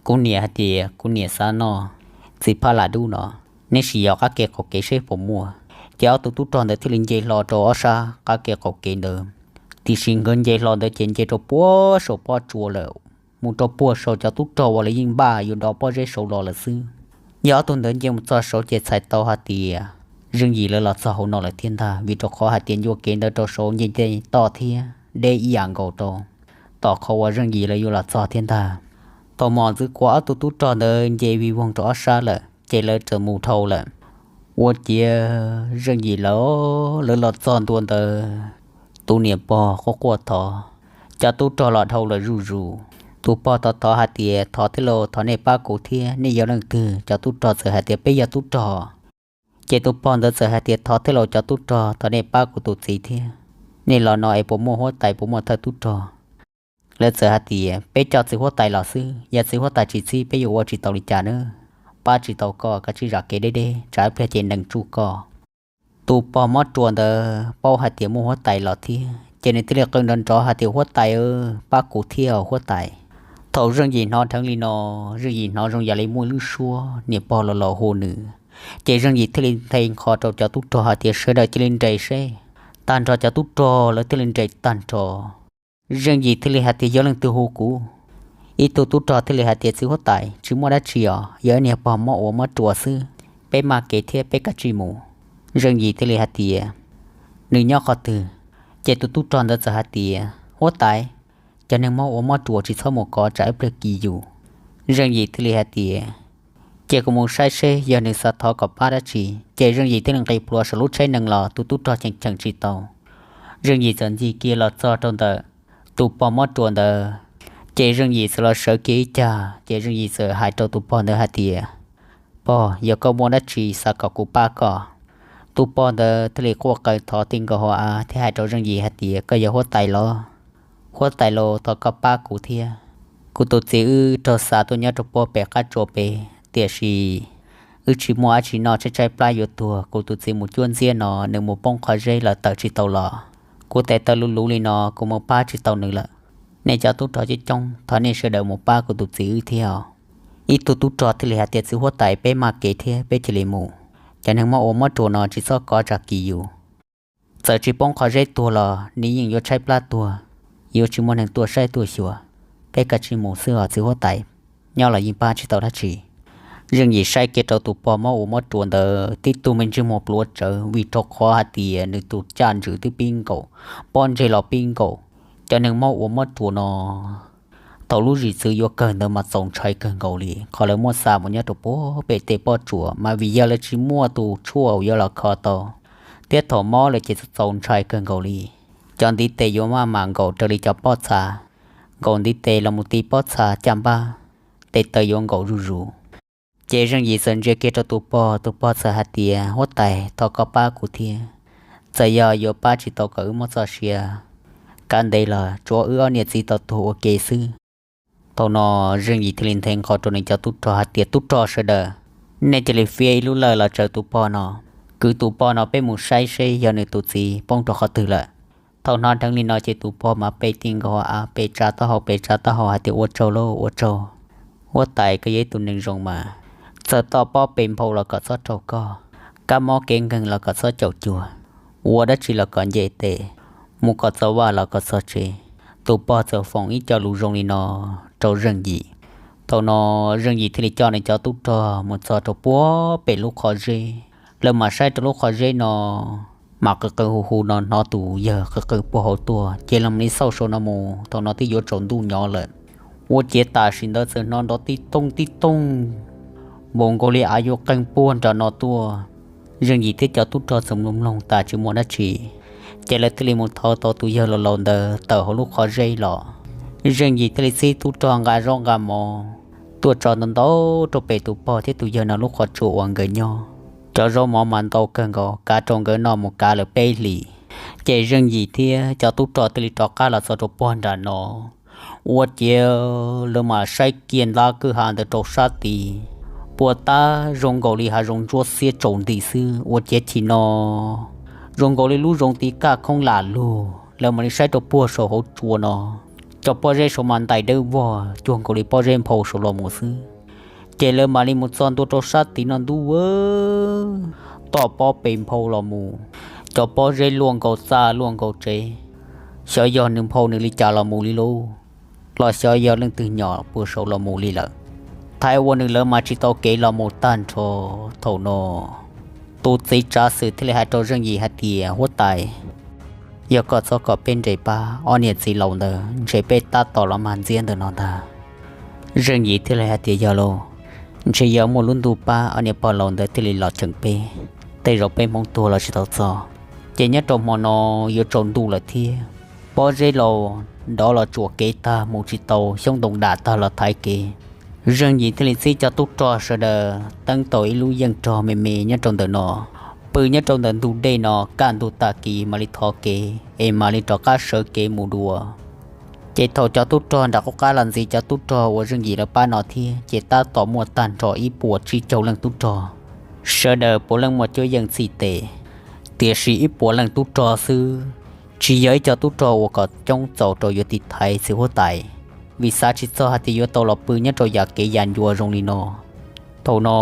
kuv niam hais tias kuv niam xav noj txiv phaj lam dub no, neb sim yos qab ke qaum kev seb puas muaj. Ces ob tug tub rog ntawd thiaj li nce hlo rau ob sab qab ke qaum kev ntawd, tiam sis nkawd nce hlo ntawd ces nce rau puag saum pob tsuas lawm, mus rau puag saum cov tub rog uas lawv yeej npaj yuav dov pob zeb saud los lawm xwb. Yog ob tug ntawd nce mus txog saud ces txhais tau hais tias Zeej Yim lawv los txog hauv no lawm thiab ntag, vim rau qhov hais tias ncua kev ntawd rau saud nce nce toj thiab deb ib yam nkaus rau tom qhov uas Zeej Yim lawv yuav los txog thiab ntag. Thaum mos ntxwv kuav ob tug tub rog ntawd nce vij voog rau ob sab lawm ces lawv txawm mus dhau lawm. Ua ciav Zeej Yim lawv, lawv los txog ntua ntawd, tus niam pog quaj quaj thov, cov tub rog los dhau lawm zuj zus. Tus pog thov thov hais tias thov thiab lauj, thov nej pab kuv thiab, nej yog leej twg? Cov tub rog txawm hais tias peb yog tub rog. Ces tus pog ntawd txawm hais tias thov thiab lauj cov tub rog, thov nej pab kuv tus txiv thiab, nej los no es puas muaj huab tais puas muaj thawj tub rog? Lawv txawm hais tias peb coj txiv huab tais los xwb, yog txiv huab tais tsis txib peb yuav ua tsis tau li cas na. Pab tsis tau koj, koj cia li zam kev deb deb tsam ib pliag ces nees tsuj koj. Tus pog mob ruas ntawd paub hais tias muaj huab tais los thiab ces nws thiaj li qw nrov nrov hais tias huab tais, pab kuv thiab huab tais. Thaum Zeej Yim hnov dheev li no, Zeej Yim hnov zoo yam li muaj ib lub suab niam pog los los hu nws. Ces Zeej Yim thiaj li nthe nqho rau cov tub rog hais tias sawv daws cia li nres seb. Tag nrho cov tub rog lawv thiaj li nres tag nrho. Zeej Yim thiaj li hais tias yog leej twg hu kuv? Ib tug tub rog thiaj li hais tias txiv huab tais, tsis muaj dab tsi os, yog ib niag pog mob ua mob ruas xwb, peb maj kev thiab peb kav tsij mus. Zeej Yim thiaj li hais tias nws nyob qhov twg? Ces tus tub rog ntawd txawm hais tias huab tais, cov neeg mob ua mob ruas tsis txhob mus kov tsam ib pliag kis yus. Zeej Yim thiaj li hais tias cia kuv mus saib seb yog nws xav thov kom pab dab tsi. Ces Zeej Yim thiaj li nqis plhuav saum lub tsheb nees los, tus tub rog cheem cheem tsis tau. Zeej Yim txawm ncig kiag los txog rau ntawm tus pog mob ruas ntawd. Ces Zeej Yim txawm los sawv kiag ib cag, ces Zeej Yim txawm hais rau tus pog ntawd hais tias pog, yog koj muaj dab tsi xav kom kuv pab koj? Tus pog ntawd thiaj li quaj qw thov ti nkaus hauv av thiab hais rau Zeej Yim hais tias koj yog huab tais los? Huab tais los, thov koj pab kuv thiab. Kuv tus txiv wb raug xa tuaj nyob rau puag pem qab tsua pem, tiam sis wb tsis muaj dab tsi noj, tshaib tshaib plab yuav tuag. Kuv tus txiv mus cuab ntxiab no, nws mus poob qhov zeb lawm tawm tsis tau los. Kuv tes taw luv luv li no, kuv mus pab tsis tau nws lawm. Nej cov tub rog coob coob, thov nej sawv daws mus pab kuv tus txiv wb thiab. Ib tug tub rog thiaj li hais tias txiv huab tais, peb maj kev thiab peb cia li mus. Cov neeg mob ua mob ruas no tsis txhob kov tsam kis yus. Txawm tsis poob qhov zeb tuag los nws yeej yuav tshaib plab tuag, yuav tsis muaj neeg tuaj saib tuaj xyuas. Peb kav tsij mus xwb os txiv huab tais, nyob los yeej pab tsis tau dab tsi. Zeej Yim saib kiag rau tus pog mob ua mob ruas ntawd, tib tug me ntsej muag pluav tsawv vim rau qhov hais tias nws tus caj ntswg twb pib nkaum, pob ntseg los pib nkaum. Cov neeg mob ua mob ruas no thaum lub zim txwv yuav kawg ntawd mas txaus ntshai kawg nkaus li. Qhov lawv muab xa mus nyob rau puag pem tej pob tsuas mas vim yog lawv tsis muaj tus tshuaj yuav los kho tau, thiab thaum mob lawm ces txaus ntshai kawg nkaus li. Cov ntiv tes yuav maj mam nkaum raws li cov pob txha, nkaum ntiv tes los mus ti pob txha caj npab, tes taw yuav nkaum zuj zus. Ces Zeej Yim txawm ntsia kiag rau tus pog, tus pog txawm hais tias huab tais, thov koj pab kuv thiab. Txawm yog yuav pab tsis tau kom wb muab txoj sia kav ntev los tsuav wb ob niam txiv tau tuag ua ke xwb. Thaum no Zeej Yim thiaj li nthe nqho rau nws cov tub rog hais tias tub rog sawv daws, nej cia li fiab ib lub lawj los tsaws tus pog no, kwv tus pog no peb mus saib seb yog nws tus txiv poob rau qhov twg lawm. Thaum hnov dheev li no ces tus pog mas pe ti nkaus av, pe tsa taub hau, pe tsa taub hau hais tias ua tsaug lauj, ua tsaug. Huab tais, koj yog ib tug neeg zoo mas, txawm toj pob pe nphau los kom txhob raug koj, kab mob kev nkeeg los kom txhob caum cuag, ua dab tsi los kom nce tes, mus kom txog vaj los kom txog tsev. Tus pog txawm foom ib co lus zoo li no rau Zeej Yim. Thaum no Zeej Yim thiaj li coj nws cov tub rog mus txog rau puag pem lub qhov zeb. Lawv mam saib rau lub qhov zeb no mas qw qw hu hu no hnov tus yawg qw qw puag hauv tuaj, ces los mus li xauj saum no mus, thaum no twb yuav tsaus ntuj nyob lawm. Ua ciav tam sim ntawd txawm hnov nrov tib tooj tib tooj, npaum nkaus li av yuav qeeg puag nram no tuaj. Zeej Yim thiab cov tub rog txawm mloog mloog tas tsis muaj dab tsi, ces lawv thiaj li mus thau tau tus yawg laus laus ntawd tawm hauv lub qhov zeb los. Zeej Yim thiaj li txib tub rog nqa zaub nqa mov tuaj tso ntau ntau rau pem tus pog thiab tus yawg no lub qhov tsua uas nkawd nyob. Cov zaub mov mas ntau kawg nkaus, kav rau nkawd noj mus kav lawm peb hlis. Ces Zeej Yim thiab cov tub rog thiaj li rov qab los txog rau puag nram no. Ua ciav lawv mam saib kiag ntab kwj ha ntawd rau sab tid, puas tab zoo nkaus li hav zoov ntsuab xiab tsaus nti xwb. Ua ciav chim no zoo nkaus li lub zoov tid kaj khoob lam lug, lawv mam li saib rau puag saum hauv tsua no, cov pob zeb saud mas ntais dawb vog cuag nkaus li pob zeb nphau saud los mus xwb. Ces lawv mam li mus txog ntua rau sab tid no ntuj, toj pob pe nphau los mus, cov pob zeb luaj nkaus txaj luaj nkaus tsev, xyov yog nws nphau nws li cas los mus li lauj, los xyov yog leej twg nyom puag saud los mus li lawm. Thaiv ua nws lawv mas tsis tau kev los mus tag nrho. Thaum no tus txiv tsav xwm thiaj li hais rau Zeej Yim hais tias, huab tais, yog koj txhob kom peb nres pab ob niam txiv laus ntawd, ntshe peb tab tom los mag ntxiab ntawm no ntag. Zeej Yim thiaj li hais tias, yog lauj, ntshe yog muaj lub ntuj pab ob niam pog laus ntawd thiaj li los cheem peb, tej zaum peb hmoov tuag los tsis tau txog. Ces nyob rau hmo no yuav tsaus ntuj lawm thiab, pob zeb laus nrov los tsuam kev tag, mus tsis tau, xyoob ntoo dam tag los thaiv kev. Zeej Yim thiaj li txib cov tub rog sawv daws teeb tau ib lub yeej rog me me nyob rau ntawm no, pw nyob rau ntawm ntug dej no, kaj ntug tag kis mam li thov kev es mam li rov qab sawv kev mus dua. Ces thaum cov tub rog nram qub qab los ntxiv cov tub rog uas Zeej Yim lawv pab no thiab, ces tab tom muaj tag nrho ib puas tsib caug leej tub rog, sawv daws puav leej muaj cuab yeej txhij tes. Tiam sis ib puas leej tub rog xwb, tsis yog ib co tub rog uas kom coob txaus rau yuav tiv thaiv txiv huab tais, vim xav tsis txog hais tias yuav tau los pw nyob rau yam kev ya ncua zoo li no. Thaum no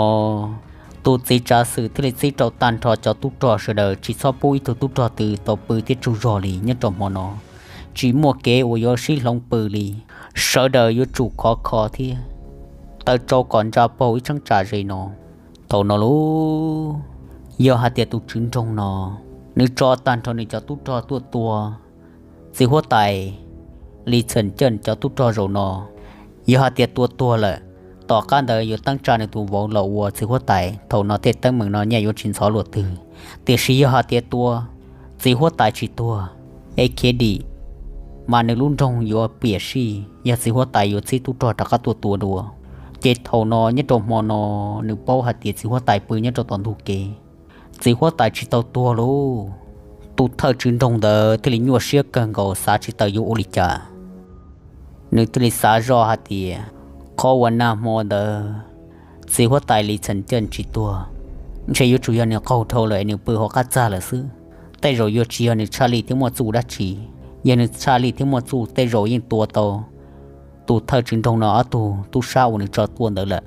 tus txiv tsav xwm thiaj li txib rau tag nrho cov tub rog sawv daws tsis txhob pub ib tug tub rog twg tau pw thiab tsaug zog li nyob rau hmo no. Tsis muaj kev uas yuav sib hloov pw li, sawv daws yuav tsum khov kho thiab taws tsau kom ntsa paug ib cheeb tsam ze no. Thaum no lauj, yog hais tias tus tswv nroog no nws tso tag nrho nws cov tub rog tuaj tua txiv huab tais Li Txham Caj cov tub rog zaum no, yog hais tias tua tuag lawm, tom qab ntawd yuav teeb tsa nws tus vauv los ua txiv huab tais, thaum no tej teeb meem no nyaj yuav tsis ntxhov luaj twg. Tiam sis yog hais tias tua txiv huab tais tsis tuag, es khiav dim, mas nws lub nroog yuav piam sij, yog txiv huab tais yuav txib tub rog rov qab tuaj tua dua. Ces thaum no nyob rau hmo no nws paub hais tias txiv huab tais pw nyob rau tom ntug kev, txiv huab tais tsis tau tuag lauj. Tus thawj tswv nroog ntawd thiaj li nyuaj siab kawg nkaus xav tsis tau yuav ua li cas. Nws thiaj li xav zoj hais tias, qhov uas nag hmo ntawd txiv huab tais Li Txham Caj tsis tuag, ntshe yuav tsum yog nws qaug dhau lawm es nws pw hauv qab txag lawm xwb. Tej zaum yuav tsis yog nws tshaj lij thiab muaj txuj dab tsi, yog nws tshaj lij thiab muaj txuj tej zaum yeej tua tau tus thawj tswv nroog no ob tug tub sab uas nws tso tuaj ntawd lawm.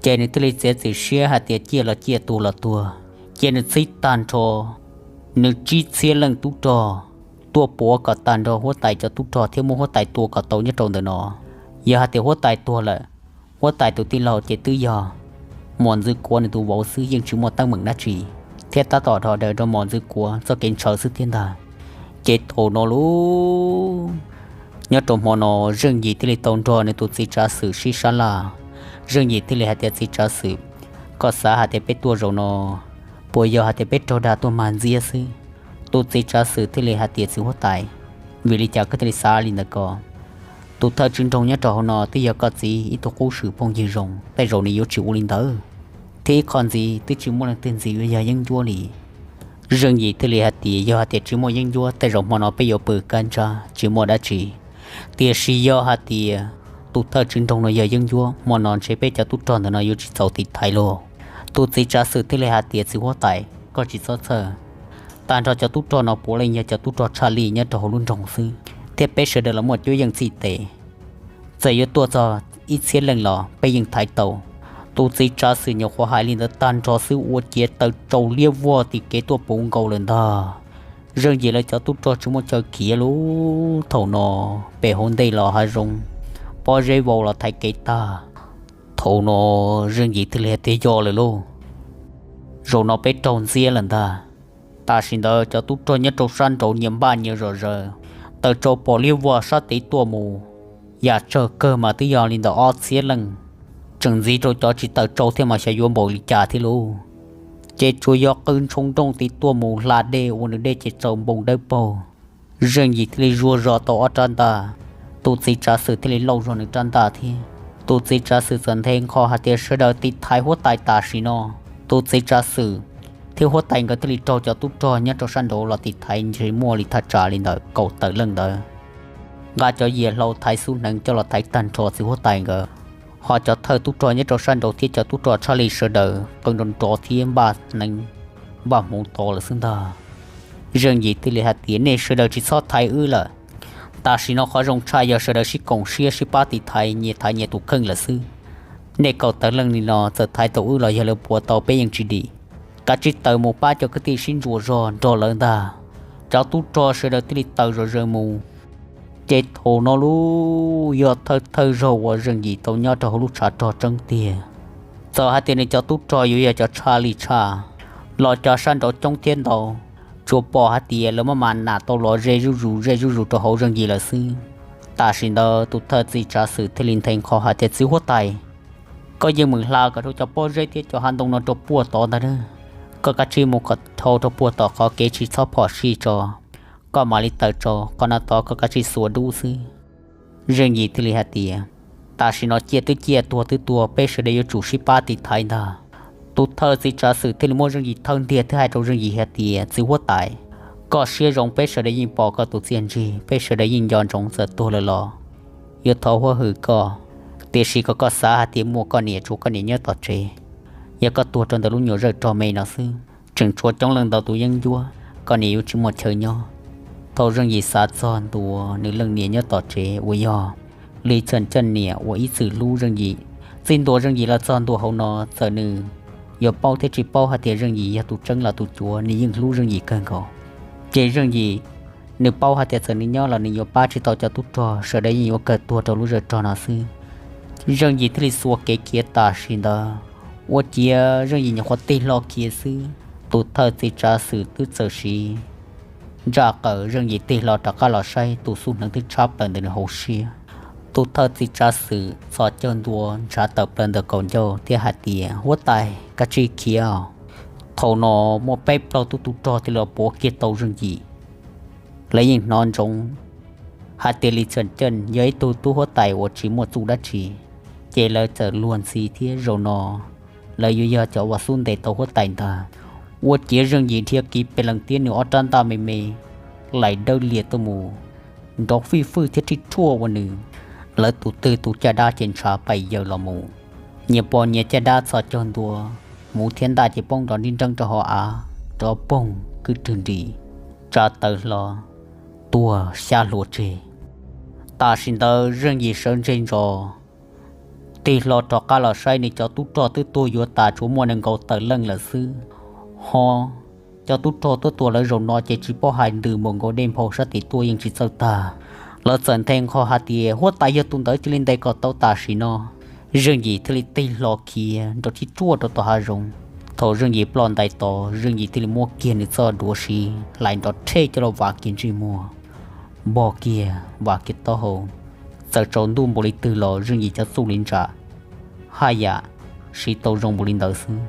Ces nws thiaj li txiav txim siab hais tias ciaj los ciaj tuag los tuag. Ces nws txib tag nrho nws tsib txhiab leej tub rog tuaj puav kom tag nrho huab tais cov tub rog thiab muab huab tais tua kom tau nyob rau ntawm no. Yog hais tias huab tais tuag lawm, huab tais tus tij laug ces twb yog Muas Ntxwv Kuav nws tus vauv xwb, yeej tsis muaj teeb meem dab tsi, thiab tab tom dhos daws rau Muas Ntxwv Kuav txoj kev ntshaw xwb thiab ntag. Ces thaum no lauj, nyob rau hmo no Zeej Yim thiaj li tau nrog nws tus txiv tsav xwm sib sab laj. Zeej Yim thiaj li hais tias, txiv tsav xwm, koj xav hais tias peb tuaj zaum no puas yog hais tias peb raug dag tuaj mag ntxiab xwb? Tus txiv tsav xwm thiaj li hais tias, txiv huab tais, vim li cas koj thiaj li xav li ntawd ko? Tus thawj tswv nroog nyob rau hauv no twb yog koj txiv ib tug qub swm phooj ywg zoo, tej zaum nws yuav tsis ua li ntawd. Thiab ib qho ntxiv twb tsis muaj leej twg ntxiv yuav yog yeeb ncuab li. Zeej Yim thiaj li hais tias, yog hais tias tsis muaj yeeb ncuab tej zaum hmo no peb yuav pw kab ntsab tsis muaj dab tsi. Tiam sis yog hais tias tus thawj tswv nroog no yog yeeb ncuab, hmo no ntshe peb cov tub rog ntawm no yuav tsis txaus tiv thaiv lauj. Tus txiv tsav xwm thiaj li hais tias, txiv huab tais, koj tsis txhob txhawj. Tag nrho cov tub rog no puav leej yog cov tub rog tshaj lij nyob rau hauv lub nroog xwb, thiab peb sawv daws los muaj cuab yeej txhij tes. Txawm yuav tuaj txog ib txhiab leej los peb yeej thaiv tau. Tus txiv tsav xwm nyuam qhuav hais li ntawd tag nrho xwb ua ciav taws tsau liab vog tim kev tuaj puv nkaus lawm ntag. Zeej Yim lawv cov tub rog tsis muaj chaw khiav lauj. Thaum no pem hauv ntej los hav zoov, pob zeb vau los thaiv kev tag. Thaum no Zeej Yim thiaj li hais tias, yog lawm lauj, zaum no peb raug ntxiab lawm ntag. Tam sim ntawd cov tub rog nyob rau sab nraud nyias npaj nyias zom zaws, taws tsau pom liab vog sab tid tuaj mus. Yam tsawg kawg mas twb yog li ntawm ob txhiab leej, tseem ntxiv rau cov tsis taws tsau thiab mas xyov yuav npaum li cas thiab lauj. Ces tsuas yog qw ntshoo nrooj tid tuaj mus hla dej ua nws dej ces tsaus npoo dawb paug. Zeej Yim thiaj li zuag zog tau ob rab ntaj, tus txiv tsav xwm thiaj li lauj zog nws rab ntaj thiab. Tus txiv tsav xwm txawm nthe nkho hais tias, sawv daws tiv thaiv huab tais tam sim no. Tus txiv tsav xwm thiab huab tais nkawd thiaj li raug cov tub rog nyob rau sab nraud los tiv thaiv ntshe muaj li thaj tsam li ntawm kaum tawm leej ntawd, nqa cov yias hlau thaiv xub hneev coj los thaiv tag nrho txiv huab tais nkawd. Ho cov thawj tub rog nyob rau sab nraud thiab cov tub rog tshaj lij sawv daws qw nrov nrov thiab npaj hneev npaj hmuv to lawm xwb ntag. Zeej Yim thiaj li hais tias, nej sawv daws tsis txhob thaiv wb lawm. Tam sim no qhov zoo tshaj yog sawv daws sib koom siab sib pab tiv thaiv nyias thaiv nyias tus kheej lawm xwb. Nej kaum tawm leej li no txawm thaiv tau wb los yog lawv puav tau peb yeej tsis dim. Kav tsij taws mus pab cov kwv tij sib ntsuas zog nrog lawv ntag. Cov tub rog sawv daws thiaj li taws zom zaws mus, Ces thaum no lub yog thawj thawj zaug uas Zeej Yim tau nyob rau hauv lub tshav rog tseeb tiag. Txawm hais tias nws cov tub rog yuav yog cov tshaj li tshaj los cov sab nraud coob thiab ntau, tsuas pom hais tias lawv maj mam nam tau los ze zuj zus ze zuj zus rau hauv Zeej Yim lawm xwb. Tam sim ntawd tus thawj txiv tsav xwm thiaj li nthe nqho hais tias, Txiv huab tais, koj yeej meem hla kom rau cov pob zeb thiab cov hav ntoo no rau puag tod ntag. Koj kav tsij mus kom dhau rau puag tom qhov kev tsis txhob phom sij tso, koj mam li tawm tsau qhov no tod, koj kav tsij xuas dub xwb. Zeej Yim thiaj li hais tias, Tam sim no ciaj twb ciaj, tuag twb tuag, peb sawv daws yuav tsum sib pab tiv thaiv ntag. Tus thawj txiv tsav xwm thiaj li muab Zeej Yim thawb ntiag thiab hais rau Zeej Yim hais tias, Txiv huab tais, koj siab zoo, peb sawv daws yeej pom koj tus txiaj ntsig, peb sawv daws yeej nco ntsoov, txawm tuag lawm los yuav thov huab hwm koj, tiam sis kom koj xav hais tias muaj koj niam, tshuav koj niam nyob tom tsev. Yog koj tuag rau ntawm lub nyuam zawj rog me no xwb, tseem tshuav coob leej ntau tus yeeb ncuab, koj niam yuav tsis muaj chaw nyob. Thaum Zeej Yim xav txog ntua nws leej niam nyob tom tsev uas yog Li Txhiaj Ceej niam uas ib txwm hlub Zeej Yim, txij ntua Zeej Yim los txog ntua hauv no, txawm nws yuav paub thiab tsis paub hais tias Zeej Yim yog tus tseeb los tus cuav, nws yeej hlub Zeej Yim kawg nkaus. Ces Zeej Yim, nws paub hais tias txawm nws nyob los nws yuav pab tsis tau cov tub rog, sawv daws yeej yuav kawg tuag rau lub zej rog no xwb. Zeej Yim thiaj li xuas kev khiav tam sim ntawd, ua ciav Zeej Yim nyuam qhuav tig hlo khiav xwb, tus thawj txiv tsav xwm twb txawm siv ntsaj qaws Zeej Yim tig hlo rov qab los saib, tus xub hneev twb tshab plaws ntawm nws hauv siab. Tus thawj txiv tsav xwm txhos caug ntua ntshav tawm plaws ntawm kaum ncauj thiab hais tias, Huab tais, kav tsij khiav. Thaum no muaj peb plaub tug tub rog thiaj li puav kiag tau Zeej Yim. Lawv yeej hnov ntsoov hais tias Li Txhiaj Ceej yog ib tug tub huab tais uas tsis muaj txuj dab tsi, ces lawv txawm luag ntxhi thiab zaum no lawv yuav yog cov uas xub ntes tau huab tais ntag. Ua ciav Zeej Yim dhia kiv pes lees thiab nws ob rab ntaj me me laim dawb lias tuaj mus nrov fij fwj thiab rhij rhuaj ua nws, lawv tus twg tus caj dab ces ntshav pais yaws los mus. Nyias pog nyias caj dab txhos caug ntua, muv thiab ntaj ces poob nrov nrib nreeb rau hauv av, nrov poog kwj rwg nris, tsa taw hlo, tuag xyab hlua tseg. Tam sim ntawd Zeej Yim sawv ntseg ntsos tig hlo rov qab los saib nws cov tub rog twb tuag yuav tas, tsuas muaj nees nkaum tawm leej lawm xwb. Ho cov tub rog tuaj tua lawv zaum no ces tsis paub hais ntws npaum nkaus dej nphau sab tim tuaj yeej tsis txawj tag. Lawv txawm nthe nqho hais tias, Huab tais, yog tus ntawd, cia li ntes kom tau tam sim no. Zeej Yim thiaj li tig hlo khiav nrov rhij rhuaj rau tom hav zoov. Thaum Zeej Yim ploj ntais tod, Zeej Yim thiaj li muab kiag nws txoj duav siv hlais nrov rhej coj los vam kiag ntsej muag, npog kiag vam kiag taub hau. Txawm tsaus ntuj npaum li twg los Zeej Yim cov txuj li ntsa haj yam siv tau zoo npaum li ntawd xwb.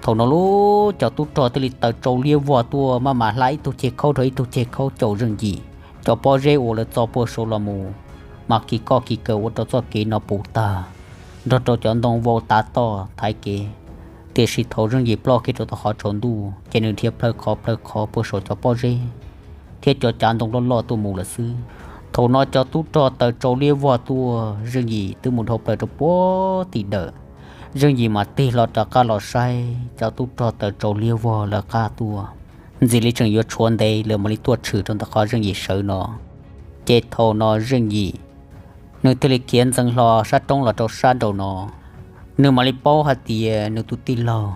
Thaum no lub cov tub rog thiaj li taws tsau liab vog tuaj maj mam hla ib tug ceg khaub rau ib tug ceg khaub caum Zeej Yim. Cov pob zeb uas lawv txo puag saud los mus mas kis koj kis kaw ua rau txoj kev no puv tag, nrog rau cov ntoo vau tav toj thaiv kev. Tiam sis thaum Zeej Yim ploj kiag rau tom qhov tsaus ntuj ces nws dhia plhaw qhov plhaw qhov puag saum cov pob zeb thiab cov cav ntoo loj loj tuaj mus lawm xwb. Thaum no cov tub rog taws tsau liab vog tuaj, Zeej Yim twb mus dhau plaws rau puag tim dawm. Zeej Yim mam tig hlo rov qab los saib cov tub rog taws tsau liab vog lawv qab tuaj, ntxim li tseem yuav tshuav ntev lawv mam li tuaj tshwm rau ntawm qhov Zeej Yim sawv no. Ces thaum no Zeej Yim nws thiaj li khiav ntxeev hlo sab roob los rau sab nraum no. Nws mam li paub hais tias nws tus tij laug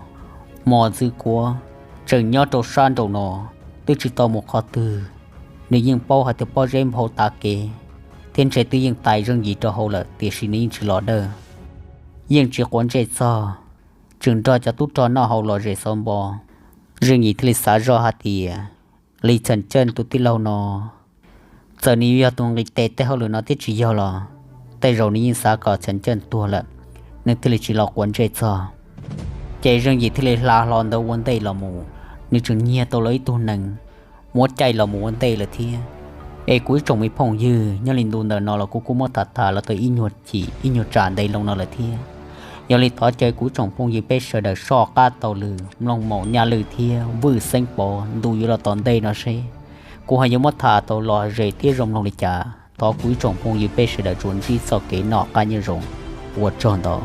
Mos Ntxwv Kuav tseem nyob rau sab nraum no, twb tsis tau mus qhov twg. Nws yeej paub hais tias pob zeb nphau tav kev thiab ntshe twb yeej tais Zeej Yim rau hauv lawm, tiam sis nws yeej tsis los dawj, yeej tsis quav ntsej txog, tseem nrog cov tub rog noj haus lom zem xov npo. Zeej Yim thiaj li xav zoj hais tias, Li Txhiaj Ceej tus tij laug no, txawm nws yuav yog tus nqis tes tej hauj lwm no thiab tsis yog los tej zaum nws yeej xav kom Txhiaj Ceej tuag lawm, nws thiaj li tsis los quav ntsej txog. Ces Zeej Yim thiaj li hla hlo ntawd ua ntej los mus. Nws tseem nyiag tau lawv ib tug nees muab caij los mus ua ntej lawm thiab. Es kuv ib tsoom me phooj ywg, nyob li ntu ntawm no los kuv kuj muab tham tham los tau ib nyuag chim ib nyuag tsam ntev loo no lawm thiab. Yog li thov caw kuv ib tsoom phooj ywg peb sawv daws soj qab taug lw mloog Maum Nyaj Lwj thiab Vwj Xeeb Pov ntu yuav los tom ntej no seb kuv ho yuav muab tham tau lom zem thiab zoo mloog li cas. Thov kuv ib tsoom phooj ywg peb sawv daws tsuas ntsib txoj kev noj qab nyob zoo. Ua tsaug ntau.